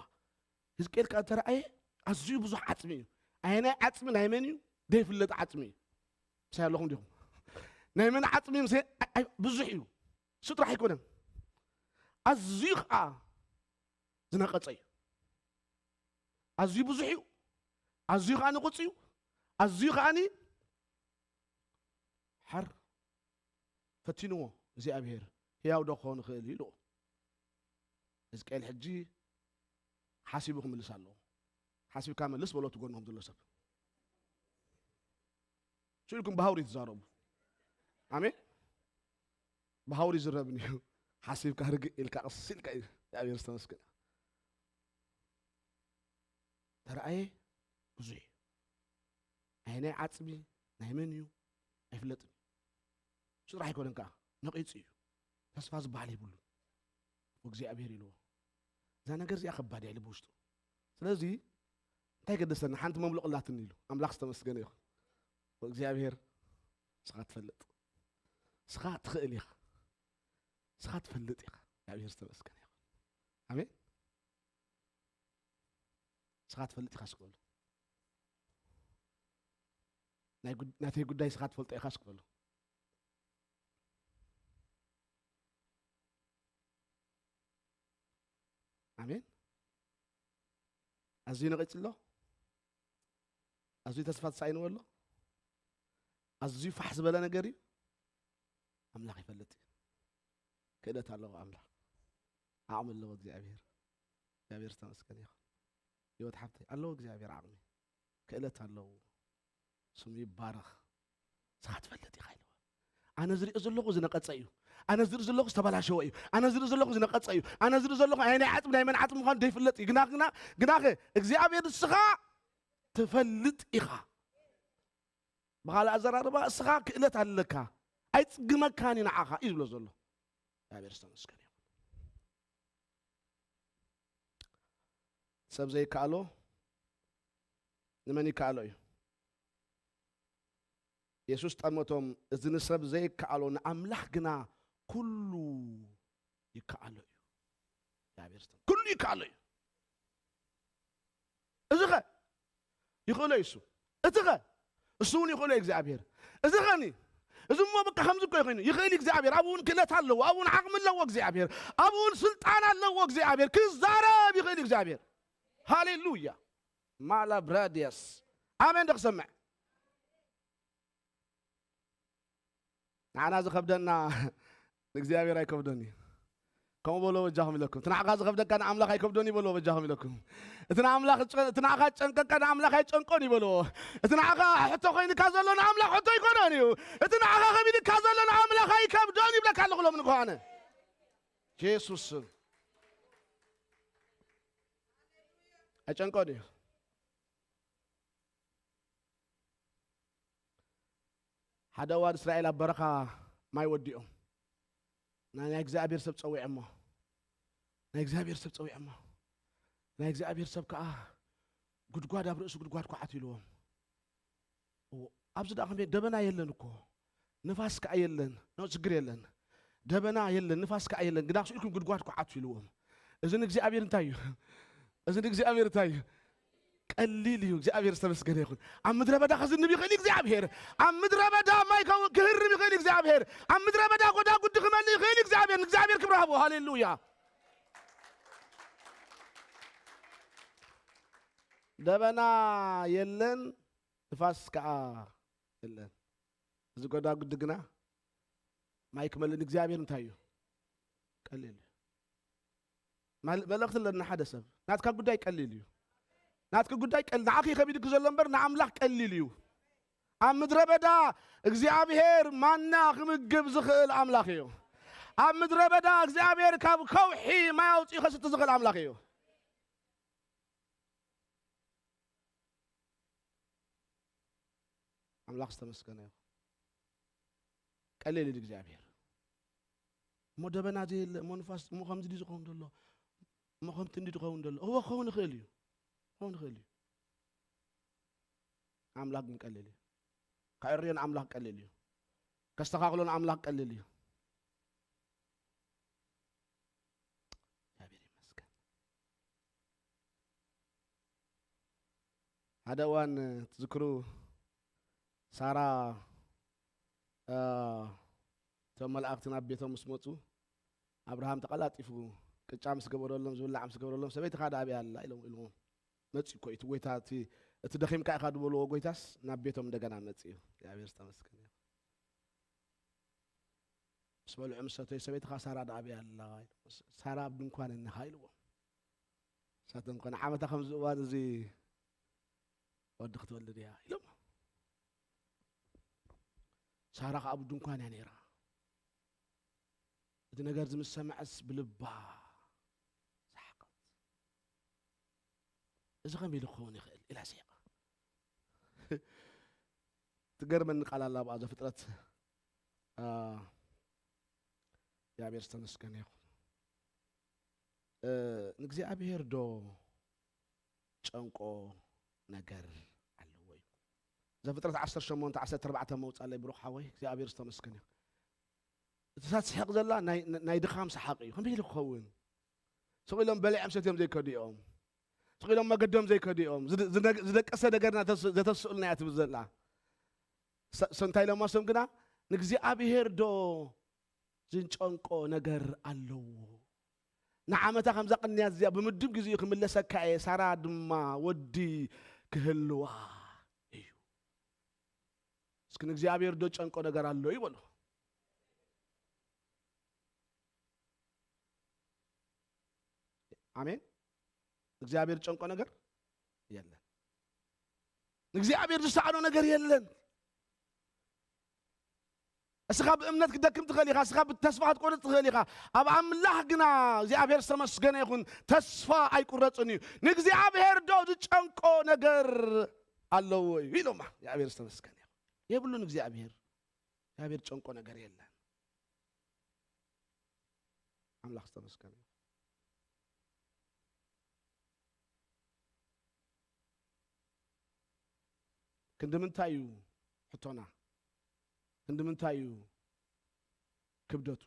ህዝቅኤል ከኣ ተረኣየ ኣዝዩ ብዙሕ ዓፅሚ እዩ። ኣየናይ ዓፅሚ ናይ መን እዩ? ዘይፍለጥ ዓፅሚ እዩ። ምሳይ ኣለኹም ዲኹም? ናይ መን ዓፅሚ ምስ ብዙሕ እዩ። እሱ ጥራሕ ኣይኮነን ኣዝዩ ከዓ ዝነቐፀ እዩ። ኣዝዩ ብዙሕ እዩ። ኣዝዩ ከዓ ንቑፅ እዩ። ኣዝዩ ከዓኒ ሓር ፈቲንዎ እግዚኣብሔር ህያው ዶ ክኸውን ይኽእል ኢልዎ። ህዝቅኤል ሕጂ ሓሲቡ ክምልስ ኣለዎ። ሓሲብካ መልስ በሎ እቲ ጎንኹም ዘሎ ሰብ። ሽኡ ኢልኩም ብሃውሪ ትዛረቡ። ኣሜን። ብሃውሪ ይዝረብን እዩ። ሓሲብካ ርግእ ኢልካ ቀስ ኢልካ እዩ እግዚኣብሔር ዝተመስገነ። ተረኣየ ብዙሕ እዩ። ኣየናይ ዓፅሚ ናይ መን እዩ ኣይፍለጥን እዩ። እሱ ጥራሕ ኣይኮነን ከዓ ነቒፁ እዩ። ተስፋ ዝበሃል የብሉን። እግዚኣብሔር ኢልዎ እዛ ነገር እዚኣ ከባድ እያ ኢሉ ብውሽጡ። ስለዚ እንታይ ገደሰና ሓንቲ መምሉቕ ኣላትኒ ኢሉ ኣምላኽ ዝተመስገነ ይኹን። እግዚኣብሔር ንስኻ ትፈልጥ ንስኻ ትኽእል ኢኻ ንስኻ ትፈልጥ ኢኻ። እግዚኣብሔር ዝተመስገነ ይኹን። ኣሜን። ንስኻ ትፈልጥ ኢኻ ስክበሉ። ናተይ ጉዳይ ንስኻ ትፈልጦ ኢኻ ስክበሉ። ኣሜን። ኣዝዩ ነቒጹ ኣሎ። ኣዝዩ ተስፋ ተሳኢንዎ ኣሎ። ኣዝዩ ፋሕ ዝበለ ነገር እዩ። ኣምላኽ ይፈልጥ እዩ። ክእለት ኣለዎ ኣምላኽ። ዓቕሚ ኣለዎ እግዚኣብሔር። እግዚኣብሔር ዝተመስገነ ይኹን። ህይወት ሓብተይ ኣለዎ እግዚኣብሔር ዓቕሚ። ክእለት ኣለዎ። ስሙ ይባረኽ። ንስኻ ትፈልጥ ኢኻ ኢልዎ። ኣነ ዝሪኦ ዘለኹ ዝነቐጸ እዩ። ኣነ ዝርኢ ዘለኹ ዝተበላሸወ እዩ። ኣነ ዝርኢ ዘለኹ ዝነቐጸ እዩ። ኣነ ዝርኢ ዘለኹ ናይ፣ ናይ ዓጽሚ ናይ መን ዓጽሚ ምዃኑ ዘይፍለጥ እዩ። ግና፣ ግና፣ ግናኸ እግዚኣብሔር ንስኻ ትፈልጥ ኢኻ። ብኻልእ ኣዘራርባ እስኻ ክእለት ኣለካ። ኣይጽግመካን እዩ ንዓኻ እዩ ዝብሎ ዘሎ። እግዚኣብሔር ዝተመስገነ ይኹን። ሰብ ዘይከኣሎ ንመን ይከኣሎ እዩ? የሱስ ጠመቶም፣ እዚ ንሰብ ዘይከኣሎ ንኣምላኽ ግና ኩሉ ይከኣሎ እዩ። እግዚኣብሔር ስም-፣ ኩሉ ይከኣሎ እዩ። እዚ ኸ ይኽእሎ እዩ እሱ። እቲ ኸ እሱ እውን ይኽእሎ እዩ እግዚኣብሔር። እዚ ኸኒ እዚ እሞ በቃ ከምዚ እኮ ይኾይኑ ይኽእል እዩ እግዚኣብሔር። ኣብኡ እውን ክእለት ኣለዎ፣ ኣብኡ እውን ዓቕሚ ኣለዎ እግዚኣብሔር፣ ኣብኡ እውን ስልጣን ኣለዎ እግዚኣብሔር። ክዛረብ ይኽእል እዩ እግዚኣብሔር። ሃሌሉያ። ማላ ብራዲያስ ኣሜን። ዶ ክሰምዕ? ንዓና ዝኸብደና ንእግዚኣብሔር ኣይከብዶን እዩ። ከምኡ በሎ በጃኹም ኢለኩም። እቲ ንዓኻ ዝኸብደካ ንኣምላኽ ኣይከብዶን እዩ በሎ በጃኹም ኢለኩም። እቲ ንኣምላኽ ዝጨ-፣ እቲ ንዓኻ ዝጨንቀካ ንኣምላኽ ኣይጨንቆን እዩ በሎ። እቲ ንዓኻ ሕቶ ኮይንካ ዘሎ ንኣምላኽ ሕቶ ኣይኮነን እዩ። እቲ ንዓኻ ከቢድካ ዘሎ ንኣምላኽ ኣይከብዶን ይብለካ ኣለኹ ሎሚ ንኳነ። ጀሱስ ስም ኣይጨንቆን እዩ። ሓደ እዋን እስራኤል ኣብ በረኻ ማይ ወዲኦም። ናይ፣ ናይ እግዚኣብሔር ሰብ ጸዊዖሞ። ናይ እግዚኣብሔር ሰብ ጸዊዖሞ። ናይ እግዚኣብሔር ሰብ ከኣ ጉድጓድ ኣብ ርእሲ ጉድጓድ ኳዓት ኢልዎም። እዎ፣ ኣብዚ ደኣ ከመይ ደበና የለን እኮ፣ ንፋስ ከኣ የለን። ኖ፣ ችግር የለን። ደበና የለን፣ ንፋስ ከኣ የለን። ግዳ ስኢልኩም ጉድጓድ ኳዓት ኢልዎም። እዚ ንእግዚኣብሔር እንታይ እዩ? እዚ ንእግዚኣብሔር እንታይ እዩ? ቀሊል እዩ። እግዚኣብሔር ዝተመስገነ ይኹን። ኣብ ምድረ በዳ ክዝንብ ይኽእል እግዚኣብሔር። ኣብ ምድረ በዳ ማይ ከው-፣ ክህርም ይኽእል እግዚኣብሔር። ኣብ ምድረ በዳ ጎዳጉዲ ክመልእ ይኽእል እግዚኣብሔር። ንእግዚኣብሔር ክብሪ ሃቦ። ሃሌሉያ። ደበና የለን፣ ንፋስ ከኣ የለን። እዚ ጎዳጉዲ ግና ማይ ክመልእ ንእግዚኣብሔር እንታይ እዩ? ቀሊል እዩ። መል-፣ መልእኽቲ ኣለና። ሓደ ሰብ ናትካ ጉዳይ ቀሊል እዩ። ናትካ ጉዳይ ቀሊል፣ ንዓኺ ከቢድኪ ዘሎ እምበር ንኣምላኽ ቀሊል እዩ። ኣብ ምድረ በዳ እግዚኣብሔር ማና ክምግብ ዝኽእል ኣምላኽ እዩ። ኣብ ምድረ በዳ እግዚኣብሔር ካብ ከውሒ ማይ ኣውፂኡ ከስቲ ዝኽእል ኣምላኽ እዩ። ኣምላኽ ዝተመስገነ ይኹን። ቀሊል እዩ እግዚኣብሔር። እሞ ደበና ዘየለ፣ እሞ ንፋስ፣ እሞ ከምዚ ድዩ ዝኸውን ዘሎ? እሞ ከምቲ እንዲ ዝኸውን ዘሎ? እወ፣ ክኸውን ይኽእል እዩ። ክኸውን ይኽእል እዩ። ኣምላኽ ግን ቀሊል እዩ። ከዕርዮ ንኣምላኽ ቀሊል እዩ። ከስተኻኽሎ ንኣምላኽ ቀሊል እዩ። እግዚኣብሔር ይመስገን። ሓደ እዋን ትዝክሩ፣ ሳራ፣ እ፣ እቶም መላእኽቲ ናብ ቤቶም ምስ መጹ፣ ኣብርሃም ተቐላጢፉ ቅጫ ምስ ገበረሎም፣ ዝብላዕ ምስ ገበረሎም፣ "ሰበይትኻ ደኣ ኣበይ ኣላ?" ኢሎም፣ ኢልዎም። መጺኡ እኮ እዩ እቲ ጎይታ፣ እቲ፣ እቲ ደኺምካ ኢኻ ዝበልዎ ጎይታስ ናብ ቤቶም እንደገና መጺኡ። እግዚኣብሔር ዝተመስገነ ይኹን። ምስ በልዑ ምስ ሰተዩ፣ "ሰበይትኻ ሳራ ደኣ ኣበይ ኣላ?" ኢልዎ። "ሳራ ኣብ ድንኳን እኒኻ" ኢልዎም። ንሳቶም ከ ንዓመታ ከምዚ እዋን እዚ ወዲ ክትወልድ እያ ኢሎም። ሳራ ከኣ ኣብ ድንኳን እያ ነይራ። እቲ ነገር እዚ ምስ ሰምዐስ ብልባ ሰሓቐት። "እዚ ከመይ ኢሉ ክኸውን ይኽእል?" ኢላ ስሒቓ። ትገርመኒ ቃል ኣላ ኣብኣ ዘፍጥረት፣ አ፣ እግዚኣብሔር ዝተመስገነ ይኹን። እ፣ ንእግዚኣብሔር ዶ ጨንቆ ነገር ኣለዎ እዩ? ዘፍጥረት ዓሰርተ ሸሞንተ ዓሰርተ ኣርባዕተ መውጻለይ ብሩኽ ሓወይ፣ እግዚኣብሔር ዝተመስገነ ይኹን። እቲ ሳት ስሕቕ ዘላ ናይ፣ ናይ ድኻም ሰሓቕ እዩ። ከመይ ኢሉ ክኸውን? ስቕ ኢሎም በሊዖም ሰትዮም ዘይከዱ እዮም። ስቕ ኢሎም መገዶም ዘይከዱ እዮም። ዝደ-፣ ዝደ-፣ ዝደቀሰ ነገርና ተስ-፣ ዘተስእሉና እያ ትብል ዘላ። ሰ-፣ ሰ-፣ እንታይ ኢሎማ እሶም ግና? "ንእግዚኣብሔር ዶ ዝጨንቆ ነገር ኣለዎ? ንዓመታ ከምዛ ቅንያት እዚኣ ብምድብ ግዜኡ ክምለሰካ እየ፣ ሳራ ድማ ወዲ ክህልዋ እዩ። እስኪ ንእግዚኣብሔር ዶ ጨንቆ ነገር ኣሎ ይበሉ። ኣሜን። እግዚኣብሔር ጨንቆ ነገር የለን። ንእግዚኣብሔር ዝሰኣኖ ነገር የለን። እስኻ ብእምነት ክትደክም ትኽእል ኢኻ፣ እስኻ ብተስፋ ክትቆርጽ ትኽእል ኢኻ። ኣብ ኣምላኽ ግና እግዚኣብሔር ዝተመስገነ ይኹን፣ ተስፋ ኣይቁረጽን እዩ። ንእግዚኣብሔር ዶ ዝጨንቆ ነገር ኣለዎ እዩ ኢሎማ። እግዚኣብሔር ዝተመስገነ ይኹን። የብሉን እግዚኣብሔር። እግዚኣብሔር ጨንቆ ነገር የለን። ኣምላኽ ዝተመስገነ ይኹን። ክንዲ ምንታይ እዩ ሕቶና? ክንዲ ምንታይ እዩ ክብደቱ?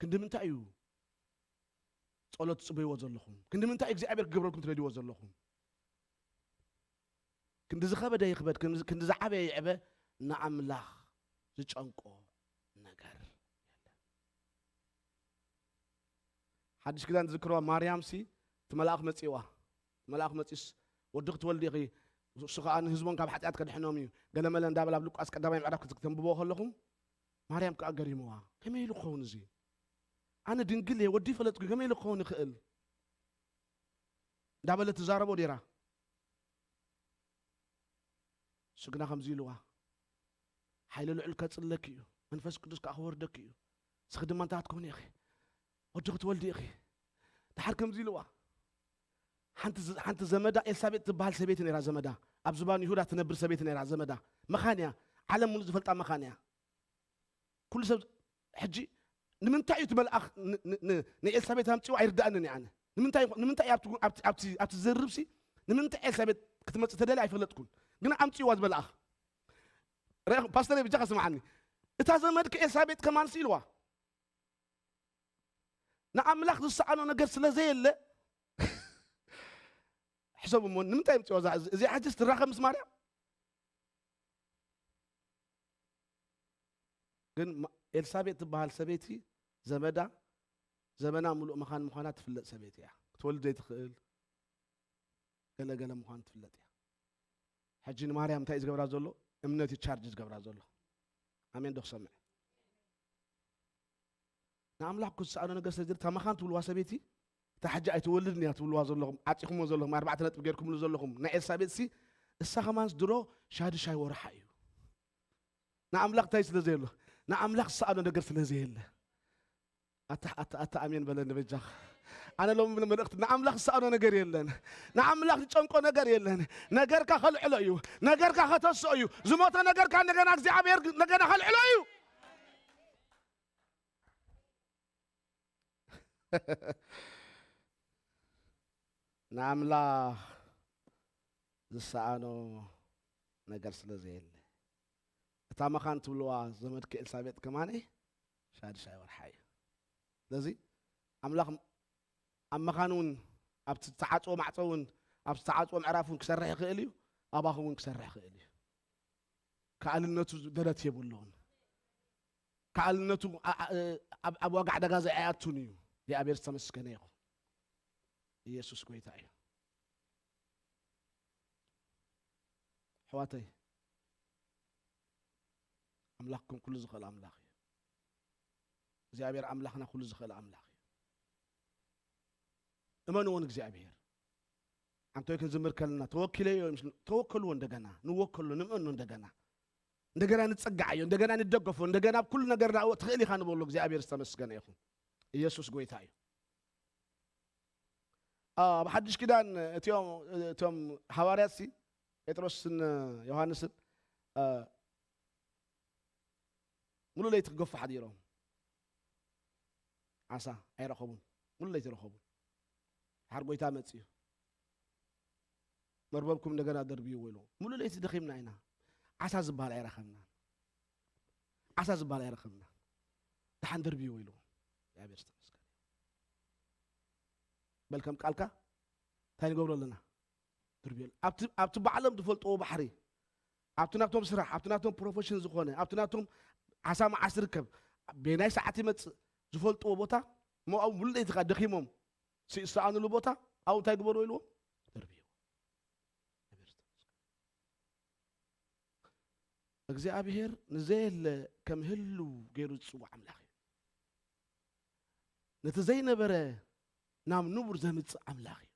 ክንዲ ምንታይ እዩ ጸሎት ትጽበይዎ ዘለኹም? ክንዲ ምንታይ እግዚኣብሔር ክገብረልኩም ትደልይዎ ዘለኹም? ክንዲ ዝኸበደ ይኽበድ፣ ክንዲ፣ ክንዲ ዝዓበየ ይዕበ፣ ንኣምላኽ ዝጨንቆ ነገር የለን። ሓድሽ ኪዳን ዝዝክርዋ ማርያም ሲ፣ እቲ መልኣኽ መጺእዋ። እቲ መልኣኽ መጺኡስ፣ "ወዲ ክትወልዲ ኢኺ፣ እሱ ኸኣ ንህዝቦም ካብ ሓጢኣት ከድሕኖም እዩ" ገለመለ እንዳበላ ኣብ ሉቃስ ቀዳማይ ምዕራፍ ክት-፣ ክተንብብዎ ከለኹም፣ ማርያም ከኣ ገሪምዋ። "ከመይ ኢሉ ክኸውን እዚ? ኣነ ድንግል እየ፣ ወዲ ይፈለጥኩ፣ ከመይ ኢሉ ክኸውን ይኽእል?" እንዳበለት ትዛረቦ ኔራ። እሱ ግና ከምዚ ኢልዋ፣ "ሓይሊ ልዑል ከጽለኪ እዩ፣ መንፈስ ቅዱስ ከኣ ክወርደኪ እዩ፣ ንስኺ ድማ እንታይ ክትኮኒ ኢኺ? ወዲ ክትወልዲ ኢኺ።" ደሓር ከምዚ ኢልዋ፣ ሓንቲ ዘ-፣ ሓንቲ ዘመዳ ኤልሳቤጥ ትበሃል ሰበይቲ ነይራ፣ ዘመዳ ኣብ ዝባን ይሁዳ ትነብር ሰበይቲ ነይራ፣ ዘመዳ መኻን እያ፣ ዓለም ሙሉእ ዝፈልጣ መኻን እያ። ኩሉ ሰብ ሕጂ ንምንታይ እዩ እቲ መልኣኽ ን-፣ ን-፣ ን-፣ ንኤልሳቤጥ ኣምጺኡ ኣይርድኣንን እየ ኣነ። ንምንታይ ይኾ-፣ ንምንታይ ኣብቲ፣ ኣብቲ፣ ኣብቲ፣ ኣብቲ ዝርርብሲ ንምንታይ ኤልሳቤጥ ክትመጽእ ተደልያ ኣይፈለጥኩን። ግን ኣምጺእዋ እዚ መልኣኽ። ርኢኹም፣ ፓስተር ብጃኻ ስምዓኒ። እታ ዘመድኪ ኤልሳቤጥ ከማንሲ ኢልዋ። ንኣምላኽ ዝሰኣኖ ነገር ስለ ዘየለ፣ ሕሰቡ እሞ፣ ንምንታይ ኣምጺእዋ እዛ፣ እዚኣ ሕጂስ ትራኸብ ምስ ማርያም? ግን ማ-፣ ኤልሳቤጥ ትበሃል ሰበይቲ ዘመዳ፣ ዘመና ምሉእ መኻን ምዃና ትፍለጥ ሰበይቲ እያ። ክትወልድ ዘይትኽእል ገለ ገለ ምዃኑ ትፍለጥ እያ። ሕጂ ንማርያም እንታይ እዩ ዝገብራ ዘሎ? እምነት እዩ ቻርጅ ዝገብራ ዘሎ። ኣሜን ዶ ክሰምዕ? ንኣምላኽ እኮ ዝሰኣኖ ነገር ስለ ዘየለ፣ እታ መኻን ትብልዋ ሰበይቲ፣ እታ ሕጂ ኣይትወልድን እያ ትብልዋ ዘለኹም፣ ዓጺኹምዎ ዘለኹም፣ ኣርባዕተ ነጥቢ ጌርኩምሉ ዘለኹም፣ ናይ ኤልሳቤጥሲ፣ እሳ ከማንስ ድሮ ሻዱሻይ ወርሓ እዩ። ንኣምላኽ እንታይ ስለ ዘየሎ? ንኣምላኽ ዝሰኣኖ ነገር ስለ ዘየለ። ኣታ፣ ኣታ፣ ኣታ ኣሜን በለኒ በጃኻ። ኣነ ሎሚ መልእኽቲ፣ ንኣምላኽ ዝሰኣኖ ነገር የለን። ንኣምላኽ ዝጨንቆ ነገር የለን። ነገርካ ከልዕሎ እዩ። ነገርካ ከተስኦ እዩ። ዝሞተ ነገርካ እንደገና እግዚኣብሔር እንደገና ከልዕሎ እዩ። ንኣምላኽ ዝሰኣኖ ነገር ስለ ዘየለ። እታ መኻን ትብልዋ ዘመድኪ ኤልሳቤጥ ከማን ሻድሻይ ወርሓ እዩ። ስለዚ ኣምላኽ ኣብ መኻን እውን፣ ኣብቲ ዝተዓጽወ ማዕጾ እውን፣ ኣብቲ ዝተዓጽወ ምዕራፍ እውን ክሰርሕ ይኽእል እዩ፣ ኣባኹም እውን ክሰርሕ ይኽእል እዩ። ከኣልነቱ ደረት የብሉን። ከኣልነቱ ኣ-፣ ኣ-፣ ኣብ፣ ኣብ ዋጋ ዕዳጋ ዘይኣቱን እዩ። እግዚኣብሔር ዝተመስገነ ይኹን። ኢየሱስ ጎይታ እዩ። ኣሕዋተይ፣ ኣምላኽኩም ኩሉ ዝኽእል ኣምላኽ እዩ። እግዚኣብሔር ኣምላኽና ኩሉ ዝኽእል ኣምላኽ እዩ። እመንዎ ንእግዚኣብሔር። ኣንቶይ ክንዝምር ከለና ተወኪለዮ፣ ተወከልዎ እንደገና፣ ንወከሎ፣ ንእመኖ እንደገና። እንደገና ንጸጋዓዮ፣ እንደገና ንደገፎ፣ እንደገና ኣብ ኩሉ ነገርና እወ ትኽእል ኢኻ ንበሎ። እግዚኣብሔር ዝተመስገነ ይኹን። ኢየሱስ ጎይታ እዩ። አ፣ ኣብ ሓድሽ ኪዳን እቲኦም፣ እቶም ሃዋርያት ሲ፣ ጴጥሮስን ዮሃንስን፣ አ፣ ሙሉ ለይቲ ክገፉ ሓዲሮም። ዓሳ ኣይረኸቡን። ሙሉ ለይቲ ረኸቡ። ድሓር ጎይታ መጽዩ። "መርበብኩም እንደገና ደርብይዎ" ኢሉ። "ሙሉ ለይቲ ደኺምና ኢና። ዓሳ ዝበሃል ኣይረኸብናን። ዓሳ ዝበሃል ኣይረኸብናን። ደሓን ደርብይዎ" ኢሉ። እግዚኣብሔር ዝተመስገነ። በል ከም ቃልካ እንታይ ንገብሮ ኣለና? ድርብዮ። ኣብቲ፣ ኣብቲ ባዕሎም ዝፈልጥዎ ባሕሪ፣ ኣብቲ ናቶም ስራሕ፣ ኣብቲ ናቶም ፕሮፌሽን ዝኾነ፣ ኣብቲ ናቶም ዓሳ መዓስ ዝርከብ፣ በየናይ ሰዓት ይመጽእ ዝፈልጥዎ ቦታ እሞ ኣብኡ ሙሉ ለይቲ ከኣ ደኺሞም ሲ-፣ ዝሰኣኑሉ ቦታ ኣብኡ እንታይ ግበርዎ ኢልዎም? ደርብይዎ። እግዚኣብሔር ንዘየለ ከም ህልው ገይሩ ዝጽውዕ ኣምላኽ እዩ። ነቲ ዘይነበረ ናብ ንቡር ዘምጽእ ኣምላኽ እዩ።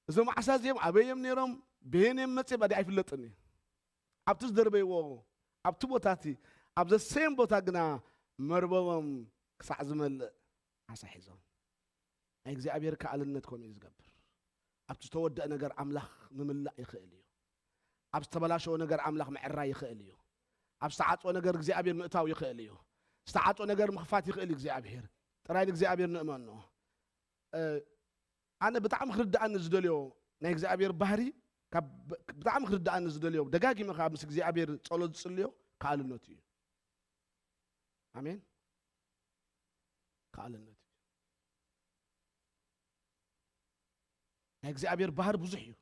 እዞም ዓሳ እዚኦም ኣበይ እዮም ነይሮም? በየን እዮም መጺኦም? ኣዲ ኣይፍለጥን እዩ። ኣብቲ ዝደርበይዎ ኣብቲ ቦታ እቲ፣ ኣብ ዘሰየም ቦታ ግና መርበቦም ክሳዕ ዝመልእ ዓሳ ሒዞም። ናይ እግዚኣብሔር ከኣልነት ከምኡ እዩ ዝገብር። ኣብቲ ዝተወደአ ነገር ኣምላኽ ምምላእ ይኽእል እዩ። ኣብ ዝተበላሸወ ነገር ኣምላኽ ምዕራይ ይኽእል እዩ። ኣብ ዝተዓጽወ ነገር እግዚኣብሔር ምእታው ይኽእል እዩ። ዝተዓጽወ ነገር ምኽፋት ይኽእል እዩ እግዚኣብሔር። ጥራይ ንእግዚኣብሔር ንእመኖ። እ፣ ኣነ ብጣዕሚ ክርድኣኒ ዝደልዮ ናይ እግዚኣብሔር ባህሪ፣ ካብ ብ-፣ ብጣዕሚ ክርድኣኒ ዝደልዮ፣ ደጋጊመ ከዓ ምስ እግዚኣብሔር ጸሎት ዝጽልዮ ከኣልነቱ እዩ። ኣሜን። ከኣልነቱ እዩ። ናይ እግዚኣብሔር ባህሪ ብዙሕ እዩ።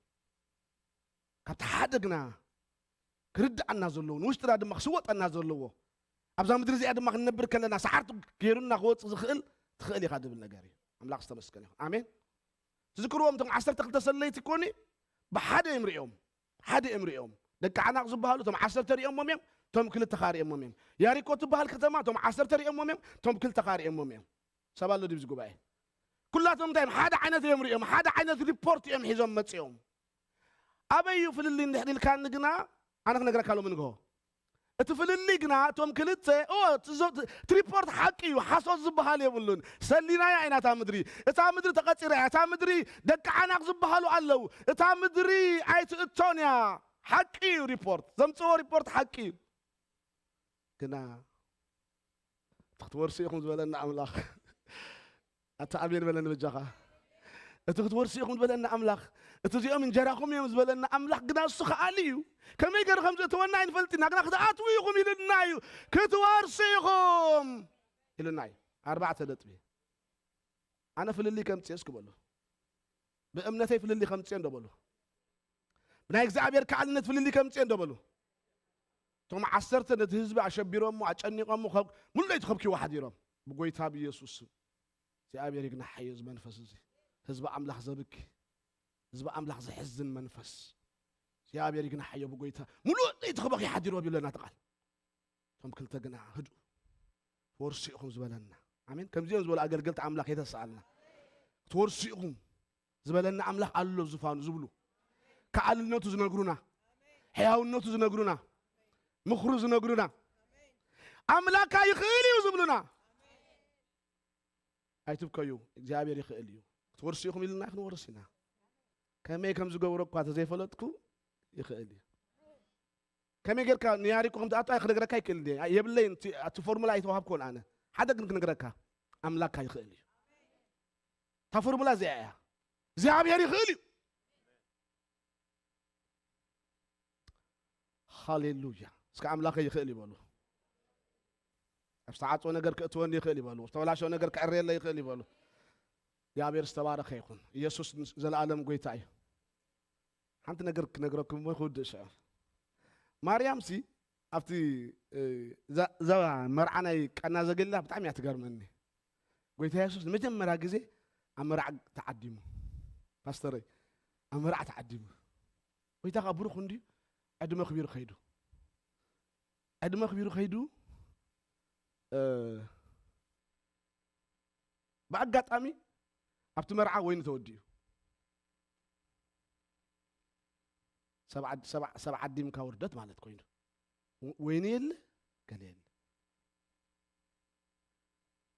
ካብቲ ሓደ ግና ክርድኣና ዘለዎ፣ ንውሽጥና ድማ ክስወጠና ዘለዎ፣ ኣብዛ ምድሪ እዚኣ ድማ ክንነብር ከለና ሰዓርቱ ገይሩና ክወፅእ ዝኽእል ትኽእል ኢኻ ዝብል ነገር እዩ። ኣምላኽ ዝተመስገነ ይኹን። ኣሜን። ትዝክርዎም እቶም ዓሰርተ ክልተ ሰለይቲ ኮኒ ብሓደ እዮም ሪኦም፣ ሓደ እዮም ሪኦም። ደቂ ዓናቕ ዝበሃሉ እቶም ዓሰርተ ሪኦሞም እዮም፣ እቶም ክልተ ኻ ሪኦሞም እዮም። ያሪኮ ትበሃል ከተማ እቶም ዓሰርተ ሪኦሞም እዮም፣ እቶም ክልተ ኻ ሪኦሞም እዮም። ሰብ ኣሎ ድብዚ ጉባኤ? ኩላቶም እንታይ እዮም? ሓደ ዓይነት እዮም ሪኦም፣ ሓደ ዓይነት ሪፖርት እዮም ሒዞም መፂኦም። ኣበይ እዩ ፍልልይ እንድሕር ኢልካኒ ግና፣ ኣነ ክነግረካ ሎሚ ንግሆ። እቲ ፍልልይ ግና እቶም ክልተ፣ እወ፣ እቲ ዞ-፣ እቲ ሪፖርት ሓቂ እዩ፣ ሓሶት ዝበሃል የብሉን። ሰሊናያ ኢና እታ ምድሪ። እታ ምድሪ ተቐፂራ እያ። እታ ምድሪ ደቂ ዓናቕ ዝበሃሉ ኣለዉ። እታ ምድሪ ኣይትእቶን እያ። ሓቂ እዩ ሪፖርት። ዘምፅዎ ሪፖርት ሓቂ እዩ። ግና እቲ ክትወርሱ ኢኹም ዝበለና ኣምላኽ፣ ኣታ ኣሜን በለኒ በጃኻ። እቲ ክትወርሱ ኢኹም ዝበለና ኣምላኽ፣ እቲ እዚኦም እንጀራኹም እዮም ዝበለና ኣምላኽ፣ ግና እሱ ከኣሊ እዩ። ከመይ ገይሩ ከም ዘእተወና ኣይንፈልጥና፣ ግና ክትኣትዉ ኢኹም ኢሉና እዩ። ክትወርሱ ኢኹም ኢሉና እዩ። ኣርባዕተ ነጥቢ። ኣነ ፍልልይ ከምጽእ እስኪ በሉ። ብእምነተይ ፍልልይ ከምጽእ እንዶ በሉ። ብናይ እግዚኣብሔር ከኣልነት ፍልልይ ከምጽእ እንዶ በሉ። እቶም ዓሰርተ ነቲ ህዝቢ ኣሸቢሮሞ፣ ኣጨኒቖሞ፣ ካብ፣ ሙሉ ለይቲ ከብክይዎ ሓዲሮም። ብጎይታ ብኢየሱስ ስም እግዚኣብሔር ይግናሓዮ እዚ መንፈስ እዚ። ህዝቢ ኣምላኽ ዘብኪ፣ ህዝቢ ኣምላኽ ዘሕዝን መንፈስ። እግዚኣብሔር ይግናሓዮ ብጎይታ። ሙሉ ለይቲ ከበኽዩ ሓዲሮም ይብለና እቲ ቃል። እቶም ክልተ ግና ህድኡ። ትወርሱ ኢኹም ዝበለና። ኣሜን። ከምዚኦም ዝበሉ ኣገልገልቲ ኣምላኽ የተስኣልና። ትወርሱ ኢኹም ዝበለና ኣምላኽ ኣሎ ኣብ ዝፋኑ ዝብሉ። ከኣልነቱ ዝነግሩና። ሕያውነቱ ዝነግሩና። ምኽሩ ዝነግሩና። ኣምላካ ይኽእል እዩ ዝብሉና። ኣይትብከዩ፣ እግዚኣብሔር ይኽእል እዩ። ክትወርሱ ኢኹም ኢልና ክንወርስ ኢና። ከመይ ከም ዝገብሮ እኳ ተዘይፈለጥኩ ይኽእል እዩ። ከመይ ጌርካ ንያሪኮ ከም ትኣቱ ክነግረካ ይክእል እንዴ? የብለይን፣ እቲ፣ እቲ ፎርሙላ ኣይተዋሃብኩን ኣነ። ሓደ ግን ክነግረካ፣ ኣምላካ ይኽእል እዩ። እታ ፎርሙላ እዚኣ እያ። እግዚኣብሔር ይኽእል እዩ። ሃሌሉያ። እስከ ኣምላኸ ይኽእል ይበሉ። ኣብ ዝተዓጽወ ነገር ክእትወኒ ይኽእል ይበሉ። ዝተበላሸወ ነገር ክዕረየለ ይኽእል ይበሉ። እግዚኣብሔር ዝተባረኸ ይኹን። ኢየሱስ ዘላለም ጎይታ እዩ። ሓንቲ ነገር ክነግረኩም እሞ ክውድእ ሽዑ። ማርያምሲ ኣብቲ፣ እ፣ እዛ፣ እዛ መርዓ ናይ ቃና ዘገሊላ ብጣዕሚ እያ ትገርመኒ። ጎይታ የሱስ ንመጀመርያ ግዜ ኣብ መርዓ ተዓዲሙ። ፓስተረይ፣ ኣብ መርዓ ተዓዲሙ። ጎይታ ከኣ ብሩኽ እንድዩ፣ ዕድመ ኣኽቢሩ ከይዱ። ዕድመ ኣኽቢሩ ከይዱ፣ እ፣ ብኣጋጣሚ ኣብቲ መርዓ ወይኒ ተወዲኡ። ሰብ ዓድ-፣ ሰብ ዓ-፣ ሰብ ዓዲምካ ውርደት ማለት ኮይኑ። ወ-፣ ወይኒ የለ፣ ገለ የለ።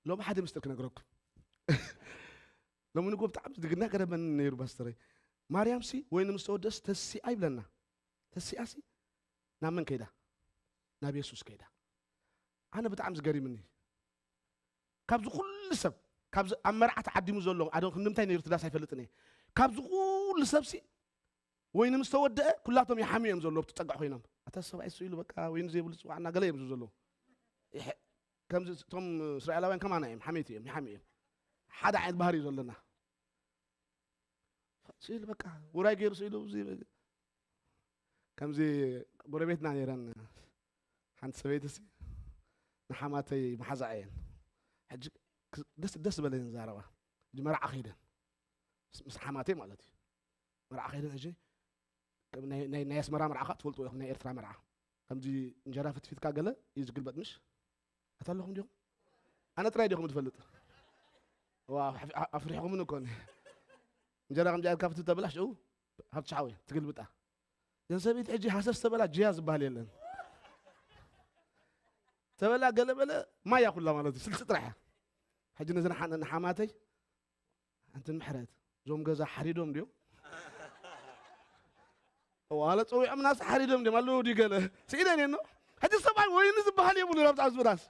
ሎሚ ሓደ ምስጢር ክነግረኩም። ሎሚ ንግሆ ብጣዕሚ ዝግና ገረመኒ ነይሩ ፓስተረይ። ማርያምሲ ወይኒ ምስ ተወደስ ተሲኣ ይብለና። ተሲኣሲ ናብ መን ከይዳ? ናብ የሱስ ከይዳ። ኣነ ብጣዕሚ ዝገሪምኒ። ካብዚ ኩሉ ሰብ፣ ካብዚ ኣብ መርዓ ተዓዲሙ ዘሎ፣ ኣደ ክንዲ ምንታይ ነይሩ ትዳስ ኣይፈልጥን እየ። ካብዚ ኩሉ ሰብሲ ወይኒ ምስ ተወደአ፣ ኩላቶም ይሓምዩ እዮም ዘለዉ፣ ኣብቲ ጸግዒ ኮይኖም። ኣታ ሰብኣይ እሱ ኢሉ በቃ ወይኒ ዘይብሉ ጽዋዕና ገለ እዮም ዝብሉ ዘለዉ። ይሐ-፣ ከምዚ እቶም እስራኤላውያን ከማና እዮም፣ ሓመይቲ እዮም፣ ይሓምዩ እዮም። ሓደ ዓይነት ባህሪ እዩ ዘለና። ስኢሉ በቃ ውራይ ገይሩ ስኢሉ እዚ ከምዚ ጎረቤትና ነይረን ሓንቲ ሰበይቲ ሲ ንሓማተይ መሓዛኣ እየን። ሕጂ ክ- ደስ ደስ ዝበለኒ ዛረባ። ሕጂ መርዓ ከይደን ምስ- ምስ ሓማተይ ማለት እዩ። መርዓ ከይደን ሕጂ ከም ናይ ናይ- ናይ ኣስመራ መርዓ ከዓ ትፈልጥዎ ኢኹም፣ ናይ ኤርትራ መርዓ ከምዚ እንጀራ ፍትፊትካ ገለ እዩ ዝግልበጥ። ምሽ ኣታ ኣለኹም ዲኹም? ኣነ ጥራይ ዲኹም ትፈልጥ? ዋ ኣፍ- ኣፍሪሕኹምን እኮ እንጀራ ከምዚ ኣልካ ፍትፍ ተብላ ሽዑ ካብ ትሽሓወ ትግልብጣ። ዘን ሰበይቲ ሕጂ ሃሰስ ተበላ ጅያ ዝበሃል የለን። ተበላ ገለ በለ ማያ ኩላ ማለት እዩ፣ ስልሲ ጥራሕ እያ። ሕጂ ነዚ ንሓ- ንሓማተይ ኣንቲ ምሕረት እዞም ገዛ ሓሪዶም ድዮም? ዋለ ፀዊዖም ናስ ሓሪዶም ድዮም ኣለዉ ድዩ ገለ ስኢነን እየኖ። ሕጂ ሰብኣይ ወይኒ ዝበሃል የብሉ ናብቲ ኣብዚ ብራስ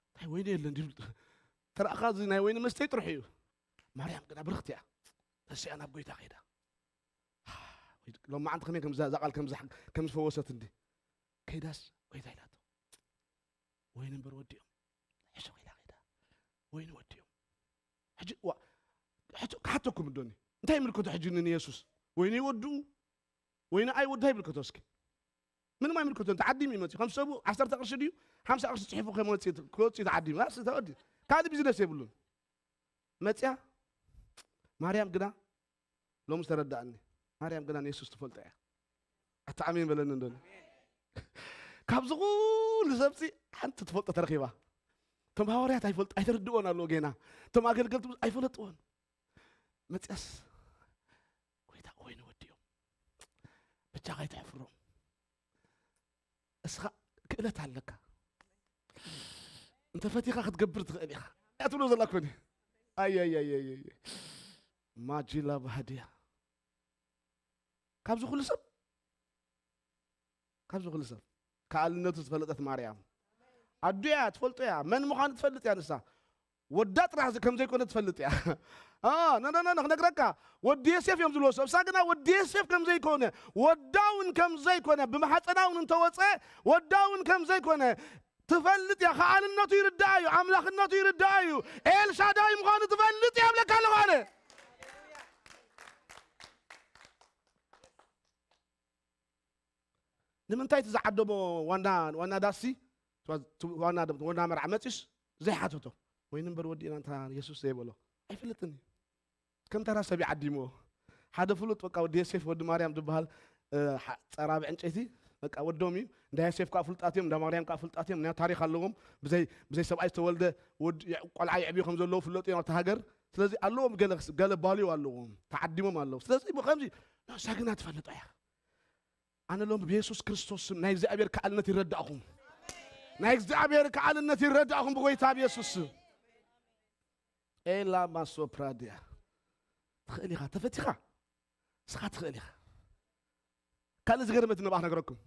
እንታይ ወይኒ የለን ድብል ተረእኻ እዚ ናይ ወይኒ መስተይ ጥርሑ እዩ። ማርያም ግና ብርኽቲ እያ። ተሲኣ ናብ ጎይታ ከይዳ። ሎማዓንቲ ከመይ ከም እዛ ቃል ከም ዝሓ- ከም ዝፈወሰት እንዲ ከይዳስ ጎይታ ኢላቶ ወይኒ እምበር ወዲኦም ሕሸ ኮይላ ከይዳ ወይኒ ወዲኦም ሕጂ ዋ ሕጂ ክሓተኩም እንዶኒ እንታይ ይምልከቶ ሕጂ ንየሱስ ወይኒ ይወድኡ ወይኒ ኣይወድኡ ኣይምልከቶ እስኪ ምንም ኣይምልከቶ ተዓዲም ይመፅእ ከም ሰቡ ዓሰርተ ቅርሺ ድዩ ሓምሳ ቅርሺ ፅሒፉ ከመፅእ ክወፅእ ተዓዲም ኣስ ተወዲ ካልእ ቢዝነስ የብሉን መፅያ ማርያም ግና ሎምስ ተረዳእኒ ማርያም ግና ንየሱስ ትፈልጦ እያ ኣታ ኣሜን በለኒ እንዶ ካብዚ ኩሉ ሰብሲ ሓንቲ ትፈልጦ ተረኺባ እቶም ሃዋርያት ኣይፈልጡ ኣይተረድእዎን ኣለዎ ጌና እቶም ኣገልገልቲ ኣይፈለጥዎን መፅያስ ጎይታ ኮይኑ ወዲኦም ብቻ ከይትሕፍሮም እስኻ ክእለት ኣለካ እንተፈቲኻ ክትገብር ትኽእል ኢኻ እያ ትብሎ ዘላ ኮኒ ኣየየየየ ማጂላ ባህድያ ካብዚ ኩሉ ሰብ ካብዚ ኩሉ ሰብ ከኣልነቱ ዝፈለጠት ማርያም ኣዱ እያ ትፈልጦ እያ መን ምዃኑ ትፈልጥ እያ ንሳ ወዳ ጥራሕ ከም ዘይኮነ ትፈልጥ እያ ኖኖኖ ክነግረካ ወዲ የሴፍ እዮም ዝብልዎ ሰብ እሳ ግና ወዲ የሴፍ ከም ዘይኮነ ወዳ እውን ከም ዘይኮነ ብማሕፀና እውን እንተወፀ ወዳ እውን ከም ዘይኮነ ትፈልጥ እያ ከኣልነቱ ይርዳእ እዩ ኣምላኽነቱ ይርዳእ እዩ ኤልሻዳይ ምዃኑ ትፈልጥ እያ ብለካ ኣለኹ ኣነ ንምንታይ እቲ ዝዓደሞ ዋና ዋና ዳሲ ዋና ዋና መርዓ መፂስ ዘይሓተቶ ወይኒ እምበር ወዲእና እንታ የሱስ ዘይበሎ ኣይፈልጥን እዩ ከም ተራ ሰብ ይዓዲምዎ ሓደ ፍሉጥ በቃ ወዲ የሴፍ ወዲ ማርያም ዝበሃል ፀራቢ ዕንጨይቲ በቃ ወዶም እዩ እንዳ የሴፍ ከዓ ፍልጣት እዮም እንዳ ማርያም ከዓ ፍልጣት እዮም ናይ ታሪክ ኣለዎም ብዘይ ብዘይ ሰብኣይ ዝተወልደ ወድ ቆልዓ ይዕብዩ ከም ዘለዉ ፍለጡ እዮም ኣብቲ ሃገር ስለዚ ኣለዎም ገለ ገለ ባልዩ ኣለዎም ተዓዲሞም ኣለዉ ስለዚ ብከምዚ ነብሳ ግና ትፈልጦ እያ ኣነ ሎም ብየሱስ ክርስቶስ ስም ናይ እግዚኣብሔር ከኣልነት ይረዳእኹም ናይ እግዚኣብሔር ከኣልነት ይረዳእኹም ብጎይታ ብየሱስ ስም ኤላ ማሶፕራድያ ትኽእል ኢኻ ተፈቲኻ እስኻ ትኽእል ኢኻ ካልእ ዝገርመት ነባኽ ነገረኩም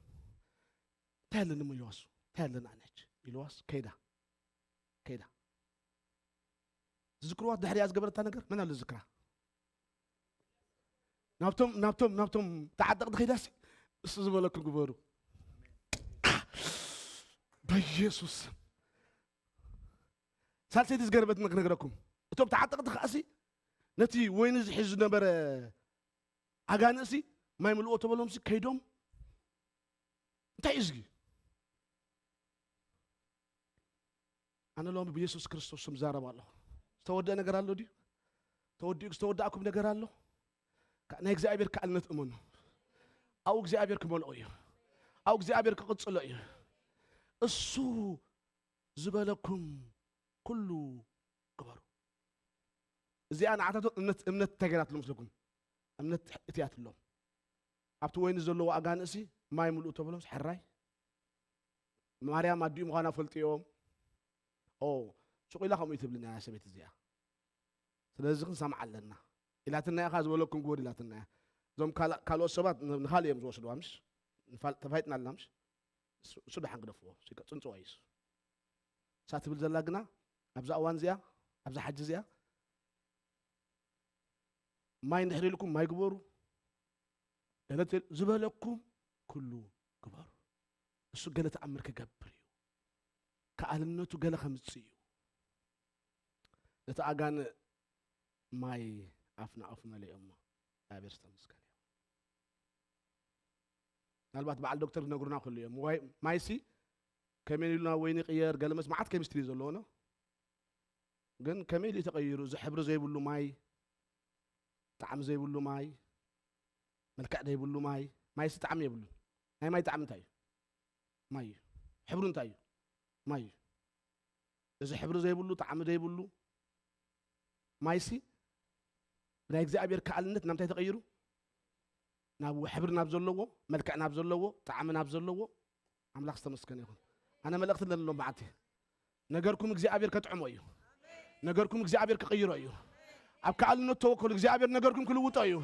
እንታይ ኣለኒ ሞ ኢልዋስ እንታይ ኣለኒ ኣነች ኢልዋስ ከይዳ ከይዳ ዝዝክርዋ ድሕሪያ ዝገበረታ ነገር መን ኣሎ ዝዝክራ ናብቶም ናብቶም ናብቶም ተዓጠቕቲ ከይዳሲ እሱ ዝበለኩም ግበሩ በኢየሱስ ሳልሰይቲ ዝገርመት ክነግረኩም እቶም ተዓጠቕቲ ከኣሲ ነቲ ወይኒ ዝሕዝ ዝነበረ ኣጋንእሲ ማይ ምልኦ ተበሎምሲ ከይዶም እንታይ እዩ ዝጊ ኣነ ሎም ብየሱስ ክርስቶስ ስም ዛረብ ኣለኹ ዝተወደአ ነገር ኣሎ ድዩ ተወዲኡ ዝተወዳእኩም ነገር ኣሎ ናይ እግዚኣብሔር ከኣልነት እመኑ ኣብ እግዚኣብሔር ክመልኦ እዩ ኣብ እግዚኣብሔር ክቕፅሎ እዩ እሱ ዝበለኩም ኩሉ ግበሩ እዚኣ ንዓታቶም እምነት እምነት እንታይ ገይራትሉ ምስለኩም እምነት እትያትሎም ኣብቲ ወይኒ ዘለዎ ኣጋንእሲ ማይ ምልኡ ተብሎም ሕራይ ማርያም ኣዲኡ ምዃና ፈልጥዮም ኦ ሱቕ ኢላ ከምኡ ትብልና እያ ሰበይቲ እዚኣ ስለዚ ክንሰምዓ ኣለና ኢላትና ኢኻ ዝበለኩም ግበር ኢላትና እያ እዞም ካልኦት ሰባት ንኻልእ እዮም ዝወስድዋ ምሽ ተፋይጥና ኣለና ምሽ እሱ ደሓን ግደፍዎ ጽንጽዋ እዩ እሱ እሳ ትብል ዘላ ግና ኣብዛ እዋን እዚኣ ኣብዛ ሓጂ እዚኣ ማይ እንድሕር ኢልኩም ማይ ግበሩ ገለ ዝበለኩም ኩሉ ግበሩ እሱ ገለ ተኣምር ክገብር እዩ ከኣልነቱ ገለ ከምፅእ እዩ ነቲ ኣጋንእ ማይ ኣፍና ኣፍ መሊኦሞ እግዚኣብሔር ዝተመስገነ ምናልባት በዓል ዶክተር ክነግሩና ክህሉ እዮም። ዋይ-፣ ማይሲ ከመይ ኢሉ ናብ ወይኒ ይቕየር፣ ገለ መስ-፣ መዓት ኬሚስትሪ እዩ ዘለዎ ነው። ግን ከመይ ኢሉ እዩ ተቐይሩ? እዚ ሕብሪ ዘይብሉ ማይ፣ ጣዕሚ ዘይብሉ ማይ፣ መልክዕ ዘይብሉ ማይ፣ ማይሲ ጣዕሚ የብሉን። ናይ ማይ ጣዕሚ እንታይ እዩ? ማይ እዩ። ሕብሩ እንታይ እዩ? ማይ እዩ። እዚ ሕብሪ ዘይብሉ፣ ጣዕሚ ዘይብሉ ማይሲ ብናይ እግዚኣብሔር ከኣልነት ናብ እንታይ ተቐይሩ? ናብ ሕብሪ ናብ ዘለዎ፣ መልክዕ ናብ ዘለዎ፣ ጣዕሚ ናብ ዘለዎ። ኣምላኽ ዝተመስገነ ይኹን። ኣነ መልእኽቲ ኣለኒ ሎም መዓልቲ። ነገርኩም እግዚኣብሔር ከጥዕሞ እዩ። ነገርኩም እግዚኣብሔር ክቕይሮ እዩ። ኣብ ከኣልነት ተወከሉ። እግዚኣብሔር ነገርኩም ክልውጦ እዩ።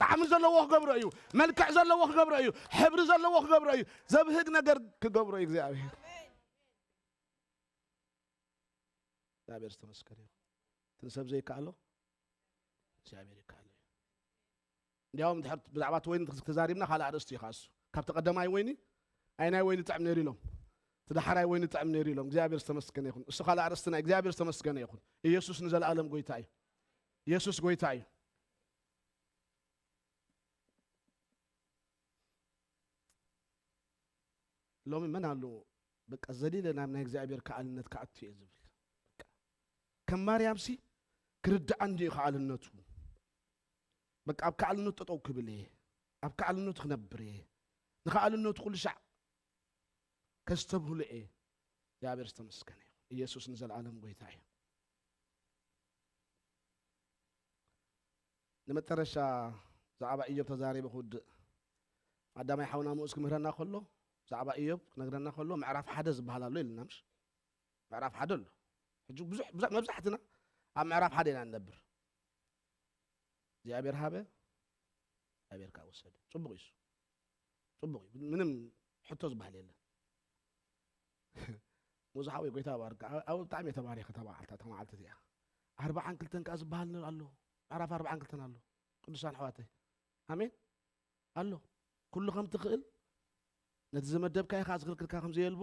ጣዕሚ ዘለዎ ክገብሮ እዩ። መልክዕ ዘለዎ ክገብሮ እዩ። ሕብሪ ዘለዎ ክገብሮ እዩ። ዘብህግ ነገር ክገብሮ እዩ እግዚኣብሔር። እግዚኣብሔር ዝተመስገነ ይኹን። እቲ ንሰብ ዘይከኣሎ እግዚኣብሔር ይከኣሎ እዩ። እንዲያውም ድሕር ብዛዕባ እቲ ወይኒ ተዛሪብና ካልእ ኣርእስቲ እዩ ከኣ እሱ። ካብቲ ቀዳማይ ወይኒ ኣየናይ ወይኒ ጥዕም ነይሩ ኢሎም፣ እቲ ዳሕራይ ወይኒ ጥዕም ነይሩ ኢሎም። እግዚኣብሔር ዝተመስገነ ይኹን። እሱ ካልእ ኣርእስትና እዩ። እግዚኣብሔር ዝተመስገነ ይኹን። ኢየሱስ ንዘለኣለም ጎይታ እዩ። ኢየሱስ ጎይታ እዩ። ሎሚ መን ኣሎ በቃ ዘሊለ ናብ ናይ እግዚኣብሔር ከኣልነት ክኣቱ እየ ዝብል? በቃ ከም ማርያምሲ ክርድኣኒ እዩ ከኣልነቱ። በቃ ኣብ ከኣልነቱ ጠጠው ክብል እየ፣ ኣብ ከኣልነቱ ክነብር እየ፣ ንኸኣልነቱ ኩሉ ሻዕ ከስተብህሎ እየ። እግዚኣብሔር ዝተመስገነ ይኹን። ኢየሱስ ንዘለኣለም ጎይታ እዩ። ንመጨረሻ ብዛዕባ ኢዮብ ተዛሪበ ክውድእ፣ ቀዳማይ ሓውና ምኡዝ ክምህረና ከሎ፣ ብዛዕባ ኢዮብ ክነግረና ከሎ፣ ምዕራፍ ሓደ ዝበሃል ኣሎ ኢልና፣ ምሽ? ምዕራፍ ሓደ ኣሎ። ሕጂ ብዙሕ፣ ብዙሕ፣ መብዛሕትና ኣብ ምዕራፍ ሓደ ኢና ንነብር። እግዚኣብሔር ሃበ፣ እግዚኣብሔር ከኣ ወሰደ። ጽቡቕ እዩ እሱ። ጽቡቕ እዩ። ምንም ሕቶ ዝበሃል የለን። ሙዝ ሓወይ፣ ጎይታ ይባርካ። ኣብ፣ ኣብ ብጣዕሚ እየ ተባሪኸ እታ መዓልቲ፣ እታ መዓልቲ እዚኣ። ኣርብዓን ክልተን ከኣ ዝበሃል ኣሎ። ምዕራፍ ኣርብዓን ክልተን ኣሎ። ቅዱሳን ኣሕዋተይ። ኣሜን። ኣሎ። ኩሉ ከም ትኽእል፣ ነቲ ዝመደብካዮ ከኣ ዝኽልክልካ ከም ዘየልቦ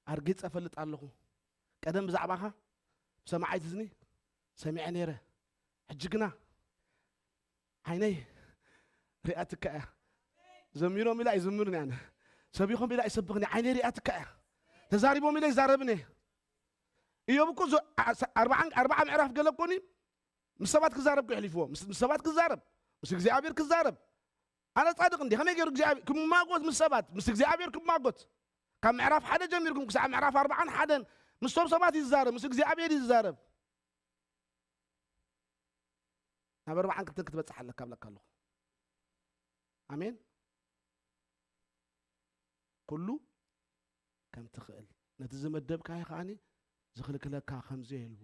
ኣርጊጸ እፈልጥ ኣለኹ። ቀደም ብዛዕባኻ ብሰማዓይት እዝኒ ሰሚዐ ነይረ። ሕጂ ግና ዓይነይ ሪኣትካ እያ። ዘሚሮም ኢላ ኣይዝምርን እየ ኣነ። ሰቢኾም ኢላ ኣይሰብኽን እየ። ዓይነይ ሪኣትካ እያ። ተዛሪቦም ኢላ ኣይዛረብን እየ። ኢዮብ እኮ ዞ-፣ ዓ-፣ ሳ-፣ ኣርብዓን-፣ ኣርብዓ ምዕራፍ ገለ እኮ ኒ ምስ ሰባት ክዛረብ እኮ የሕሊፍዎ። ምስ፣ ምስ ሰባት ክዛረብ፣ ምስ እግዚኣብሔር ክዛረብ። ኣነ ጻድቕ እንዲ፣ ከመይ ገይሩ እግዚኣብሔር ክማጎት ምስ ሰባት፣ ምስ እግዚኣብሔር ክማጎት? ካብ ምዕራፍ ሓደ ጀሚርኩም ክሳዕ ምዕራፍ ኣርብዓን ሓደን ምስቶም ሰባት ይዛረብ፣ ምስ እግዚኣብሔር ይዛረብ። ናብ ኣርብዓን ክልተን ክትበጽሕ ኣለካ እብለካ ኣለኹ። ኣሜን። ኩሉ ከም ትኽእል፣ ነቲ ዝመደብካዮ ከኣኒ ዝኽልክለካ ከም ዘየልቦ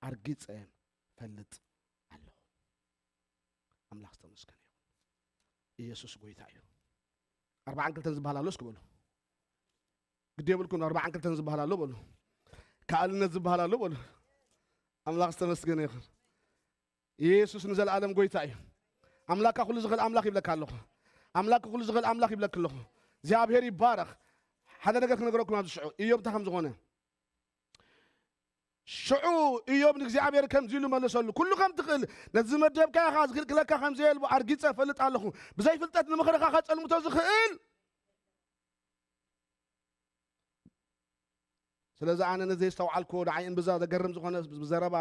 ኣርጊጸ ፈልጥ ኣለኹ። ኣምላኽ ዝተመስገነ ይኹን። ኢየሱስ ጎይታ እዩ። ኣርብዓን ክልተን ዝበሃል ኣሎ እስኪ በሉ። ግዲ የብልኩም፣ ኣርብዓን ክልተን ዝበሃል ኣሎ በሉ። ከኣልነት ዝበሃል ኣሎ በሉ። ኣምላኽ ዝተመስገነ ይኹን። ኢየሱስ ንዘለኣለም ጎይታ እዩ። ኣምላካ ኩሉ ዝኽእል ኣምላኽ ይብለካ ኣለኹ። ኣምላካ ኩሉ ዝኽእል ኣምላኽ ይብለክ ኣለኹ። እግዚኣብሔር ይባረኽ። ሓደ ነገር ክነግረኩም ኣብዚ ሽዑ፣ ኢዮብ እንታይ ከም ዝኾነ። ሽዑ ኢዮብ ንእግዚኣብሔር ከምዚ ኢሉ መለሰሉ፣ "ኩሉ ከም ትኽእል፣ ነቲ ዝመደብካዮ ኸኣ ዝኽልክለካ ከም ዘየልቦ ኣርጊጸ እፈልጥ ኣለኹ። ብዘይ ፍልጠት ንምኽርኻ ከጸልምቶ ዝኽእል." ስለዚ ኣነ ነዚ የስተውዓልኩ፣ ንዓይ እምብዛ ዘገርም ዝኾነ ብዘረባ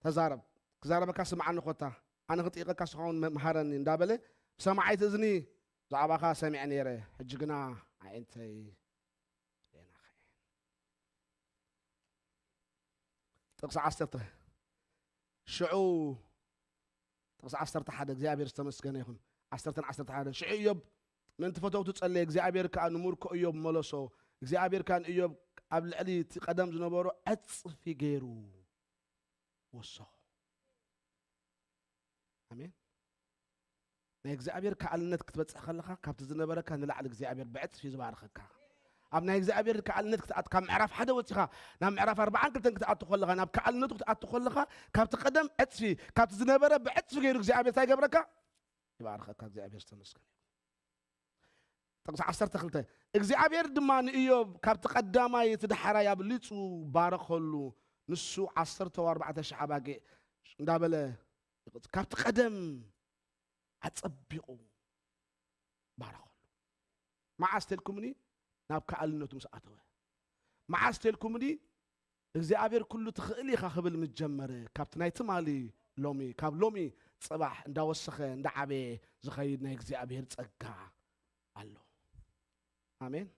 ተዛረብ። ክዛረበካ ስምዓኒ ኮታ፣ ኣነ ክጥይቐካ ንስኻ እውን መ-፣ መሃረኒ እንዳበለ ብሰማዓይቲ እዝኒ ብዛዕባኻ ሰሚዐ ነይረ። ሕጂ ግና ኣዒንተይ ርኤናኻ እየን። ጥቕሲ ዓሰርተ። ሽዑ ጥቕሲ ዓሰርተ ሓደ፣ እግዚኣብሔር ዝተመስገነ ይኹን። ዓሰርተን ዓሰርተ ሓደን። ሽዑ ኢዮብ ምእንቲ ፈተውቱ ጸለየ፣ እግዚኣብሔር ከኣ ንምርኮ ኢዮብ መለሶ። እግዚኣብሔር ከኣ ንኢዮብ ኣብ ልዕሊ እቲ ቀደም ዝነበሮ ዕጽፊ ገይሩ ወሰኾ። ኣሜን። ናይ እግዚኣብሔር ከኣልነት ክትበጽሕ ከለኻ፣ ካብቲ ዝነበረካ ንላዕሊ እግዚኣብሔር ብዕጽፊ እዩ ዝባርኸካ። ኣብ ናይ እግዚኣብሔር ከኣልነት ክትኣቱ፣ ካብ ምዕራፍ ሓደ ወጺኻ ናብ ምዕራፍ ኣርብዓን ክልተን ክትኣቱ ከለኻ፣ ናብ ከኣልነቱ ክትኣቱ ከለኻ፣ ካብቲ ቀደም ዕጽፊ፣ ካብቲ ዝነበረ ብዕጽፊ ገይሩ እግዚኣብሔር እንታይ ይገብረካ? ይባርኸካ። እግዚኣብሔር ዝተመስገነ ይኹን። ጥቕሲ ዓሰርተ ክልተ፣ እግዚኣብሔር ድማ ንኢዮብ ካብቲ ቀዳማይ እቲ ዳሕራይ ኣብሊጹ ባረኸሉ፣ ንሱ ዓሰርተ ኣርባዕተ ሽሕ ኣባጊዕ እንዳበለ፣ ካብቲ ቀደም ኣጸቢቑ ባረኸሉ። መዓስ ተልኩምኒ? ናብ ከኣልነቱ ምስ ኣተወ። መዓስ ተልኩምኒ? እግዚኣብሔር ኩሉ ትኽእል ኢኻ ክብል ምስ ጀመረ፣ ካብቲ ናይ ትማሊ ሎሚ፣ ካብ ሎሚ ጽባሕ እንዳወሰኸ እንዳዓበየ ዝኸይድ ናይ እግዚኣብሔር ጸጋ ኣሎ። ኣሜን።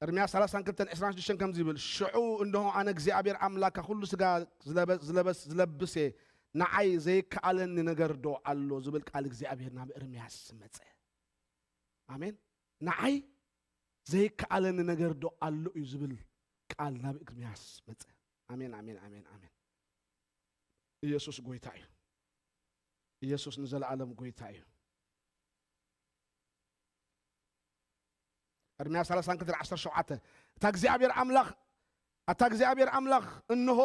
ኤርምያስ ሰላሳን ክልተን ዕስራን ሽዱሽተን ከምዚ ይብል፣ ሽዑ እንሆ ኣነ እግዚኣብሔር ኣምላካ ኩሉ ስጋ ዝለበ-፣ ዝለበስ-፣ ዝለብስ እየ፣ ንዓይ ዘይከኣለኒ ነገር ዶ ኣሎ ዝብል ቃል እግዚኣብሔር ናብ ኤርምያስ መጸ። ኣሜን። ንዓይ ዘይከኣለኒ ነገር ዶ ኣሎ እዩ ዝብል ቃል ናብ ኤርምያስ መጸ። ኣሜን፣ ኣሜን፣ ኣሜን፣ ኣሜን። ኢየሱስ ጎይታ እዩ። ኢየሱስ ንዘለዓለም ጎይታ እዩ። ኤርምያስ ሰላሳን ክልተን ዓሰርተ ሸውዓተ፣ እታ እግዚኣብሔር ኣምላኽ፣ ኣታ እግዚኣብሔር ኣምላኽ፣ እንሆ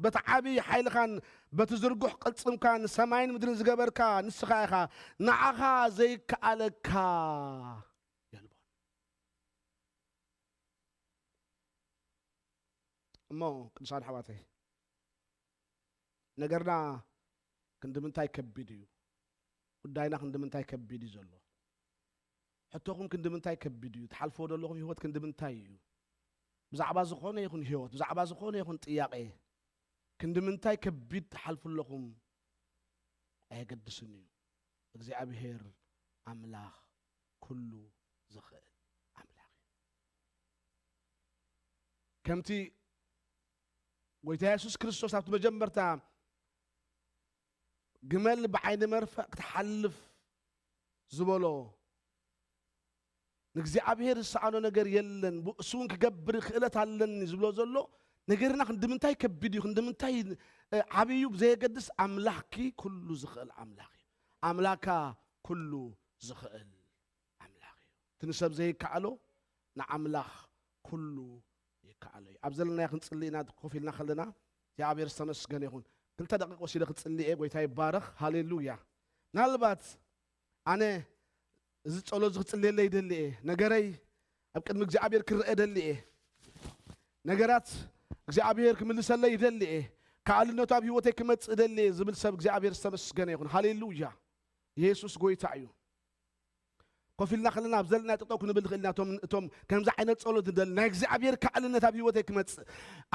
በቲ ዓብዪ ሓይልኻን በቲ ዝርጉሕ ቅልጽምካን ሰማይን ምድርን ዝገበርካ ንስኻ ኢኻ፣ ንዓኻ ዘይከኣለካ የልቦን። እሞ ቅዱሳን ኣሕዋተይ፣ ነገርና ክንዲ ምንታይ ከቢድ እዩ? ጉዳይና ክንዲ ምንታይ ከቢድ እዩ ዘሎ? ሕቶኹም ክንዲ ምንታይ ከቢድ እዩ? ትሓልፍዎ ዘለኹም ህይወት ክንዲ ምንታይ እዩ? ብዛዕባ ዝኾነ ይኹን ህይወት፣ ብዛዕባ ዝኾነ ይኹን ጥያቄ ክንዲ ምንታይ ከቢድ ትሓልፉ ኣለኹም? ኣየገድስን እዩ። እግዚኣብሔር ኣምላኽ ኩሉ ዝኽእል ኣምላኽ እዩ። ከምቲ ጎይታ የሱስ ክርስቶስ ኣብቲ መጀመርታ ግመል ብዓይኒ መርፍእ ክትሓልፍ ዝበሎ፣ ንእግዚኣብሔር ዝሰኣኖ ነገር የለን፣ ብእሱ እውን ክገብር ክእለት ኣለኒ ዝብሎ ዘሎ፣ ነገርና ክንዲ ምንታይ ከቢድ እዩ፣ ክንዲ ምንታይ፣ እ፣ ዓብዪ እዩ ብዘየገድስ፣ ኣምላኽኪ ኩሉ ዝኽእል ኣምላኽ እዩ። ኣምላካ ኩሉ ዝኽእል ኣምላኽ እዩ። እቲ ንሰብ ዘይከኣሎ ንኣምላኽ ኩሉ ይከኣሎ እዩ። ኣብ ዘለናዮ ክንጽሊ ኢና፣ ኮፍ ኢልና ከለና እግዚኣብሔር ዝተመስገነ ይኹን። ክልተ ደቂቕ ወሲደ ክጽሊ እየ። ጎይታ ይባረኽ። ሃሌሉያ። ምናልባት ኣነ እዚ ጸሎት እዚ ክጽልየለይ ይደሊ እየ። ነገረይ ኣብ ቅድሚ እግዚኣብሔር ክረአ ደሊ እየ። ነገራት እግዚኣብሔር ክምልሰለይ ይደሊ እየ። ከኣልነቱ ኣብ ህይወተይ ክመጽእ ደሊ እየ ዝብል ሰብ እግዚኣብሔር ዝተመስገነ ይኹን። ሃሌሉያ። ኢየሱስ ጎይታ እዩ። ኮፍ ኢልና ከለና ኣብ ዘለና ጠጠው ክንብል ንኽእል ኢና። እቶም፣ እቶም ከምዚ ዓይነት ጸሎት ንደሊ፣ ናይ እግዚኣብሔር ከኣልነት ኣብ ህይወተይ ክመጽእ፣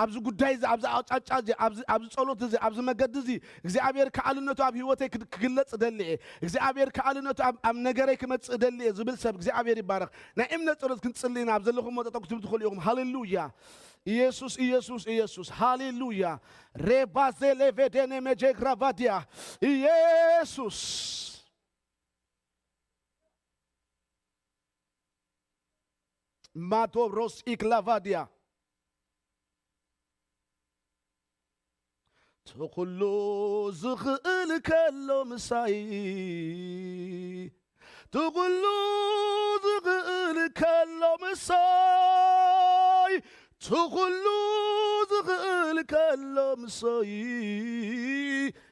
ኣብዚ ጉዳይ እዚ፣ ኣብዚ ኣቕጫጫ እዚ፣ ኣብዚ፣ ኣብዚ ጸሎት እዚ፣ ኣብዚ መገዲ እዚ እግዚኣብሔር ከኣልነቱ ኣብ ህይወተይ ክግ-፣ ክግለጽ እደሊ እየ። እግዚኣብሔር ከኣልነቱ ኣብ፣ ኣብ ነገረይ ክመጽእ እደሊ እየ ዝብል ሰብ እግዚኣብሔር ይባረኽ። ናይ እምነት ጸሎት ክንጽሊ ኢና። ኣብ ዘለኹም ጠጠው ክትብሉ ትኽእሉ ኢኹም። ሃሌሉያ። ኢየሱስ፣ ኢየሱስ፣ ኢየሱስ። ሃሌሉያ። ሬባዜ ሌቬዴኔ ሜጄ ግራቫዲያ። ኢየሱስ። ማቶብሮስ ኢክላቫዲያ። ትኹሉ ዝኽእል ከሎ ምሳይ፣ ትኹሉ ዝኽእል ከሎ ምሳይ፣ ትኹሉ ዝኽእል ከሎ ምሳይ፣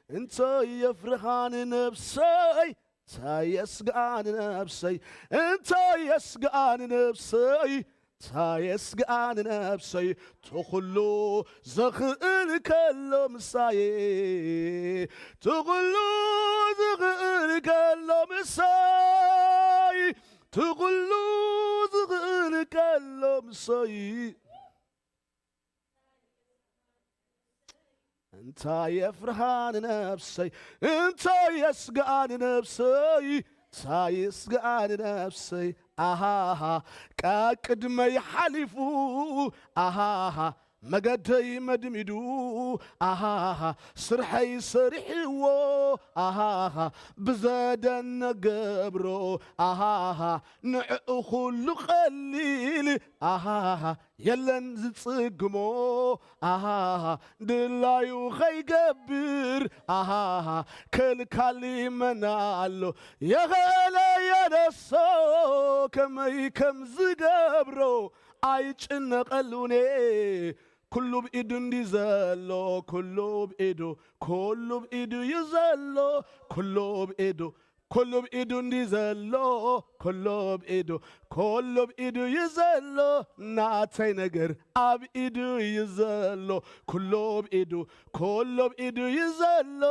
እንታይ የፍርሃን ነብሰይ? እንታይ የስግኣን ነብሰይ፣ እንታይ የስግኣን ነብሰይ፣ እንታይ የስግኣን ነብሰይ፣ ትኹሉ ዝኽእል ከሎ ምሳይ፣ ትኹሉ ዝኽእል ከሎ ምሳይ፣ ትኹሉ ዝኽእል ከሎ ምሳይ። እንታይ የፍርሃን ነብሰይ፣ እንታይ የስግኣን ነብሰይ፣ እንታይ የስግኣን ነብሰይ። ኣሃሃ፣ ቀቅድመይ ሓሊፉ፣ ኣሃሃ፣ መገደይ መድሚዱ፣ ኣሃሃ፣ ስርሐይ ሰሪሕዎ፣ ኣሃሃ፣ ብዘደንቕ ገብሮ፣ ኣሃሃ፣ ንዕኡ ኩሉ ቀሊል፣ ኣሃሃ፣ የለን ዝጽግሞ፣ ኣሃሃ፣ ድላዩ ኸይገብር፣ ኣሃሃ፣ ከልካሊ መን ኣሎ? የኸለ የነሶ ከመይ ከም ዝገብሮ ኣይጭነቐሉኔ። ኩሉ ብኢዱ እንዲ ዘሎ፣ ኩሉ ብኢዱ፣ ኩሉ ብኢዱ እዩ ዘሎ፣ ኩሉ ብኢዱ፣ ኩሉ ብኢዱ እንዲ ዘሎ፣ ኩሉ ብኢዱ፣ ኩሉ ብኢዱ እዩ ዘሎ። ናተይ ነገር ኣብ ኢዱ እዩ ዘሎ። ኩሉ ብኢዱ፣ ኩሉ ብኢዱ እዩ ዘሎ።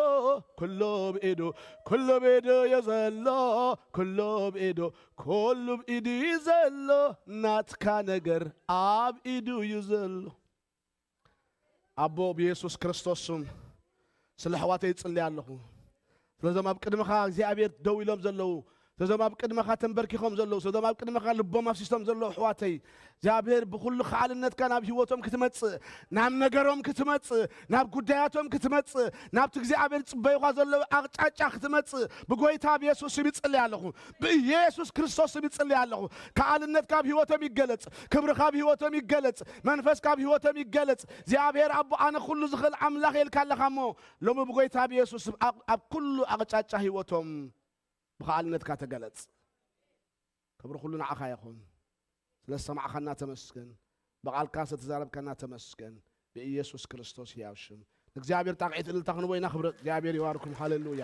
ኩሉ ብኢዱ፣ ኩሉ ብኢዱ እዩ ዘሎ። ኩሉ ብኢዱ፣ ኩሉ ብኢዱ እዩ ዘሎ። ናትካ ነገር ኣብ ኢዱ እዩ ዘሎ። ኣቦ ብየሱስ ክርስቶስ ስም ስለ ኣሕዋተይ ይጽሊ ኣለኹ። ስለዞም ኣብ ቅድመኻ እግዚኣብሔር ደው ኢሎም ዘለዉ፣ ስለዞም ኣብ ቅድመኻ ተንበርኪኾም ዘለዉ፣ ስለዞም ኣብ ቅድመኻ ልቦም ኣፍሲሶም ዘለዉ ኣሕዋተይ እግዚኣብሔር ብኹሉ ከዓልነትካ ናብ ህይወቶም ክትመጽእ፣ ናብ ነገሮም ክትመጽእ፣ ናብ ጉዳያቶም ክትመጽእ፣ ናብቲ እግዚኣብሔር ጽበዩኻ ዘለዉ ኣቕጫጫ ክትመጽእ ብጎይታ ብየሱስ ስም ይጽሊ ኣለኹ። ብኢየሱስ ክርስቶስ ስም ይጽሊ ኣለኹ። ከዓልነትካ ኣብ ህይወቶም ይገለጽ፣ ክብርኻ ኣብ ህይወቶም ይገለጽ፣ መንፈስካ ኣብ ህይወቶም ይገለጽ። እግዚኣብሔር ኣቦ ኣነ ኩሉ ዝኽእል ኣምላኽ የልካ ኣለኻ እሞ ሎሚ ብጎይታ ብየሱስ ኣብ ኣብ ኩሉ ኣቕጫጫ ህይወቶም ብኸዓልነትካ ተገለጽ። ክብሪ ኩሉ ንዓኻ ይኹን። ስለ ዝሰማዕኻና ተመስገን። ብቓልካ ስለ ተዛረብካና ተመስገን። ብኢየሱስ ክርስቶስ ህያው ሽም ንእግዚኣብሔር ጣቕዒት እልልታ ክንቦ ኢና። ክብሪ እግዚኣብሔር ይባርኩም። ሃሌሉያ።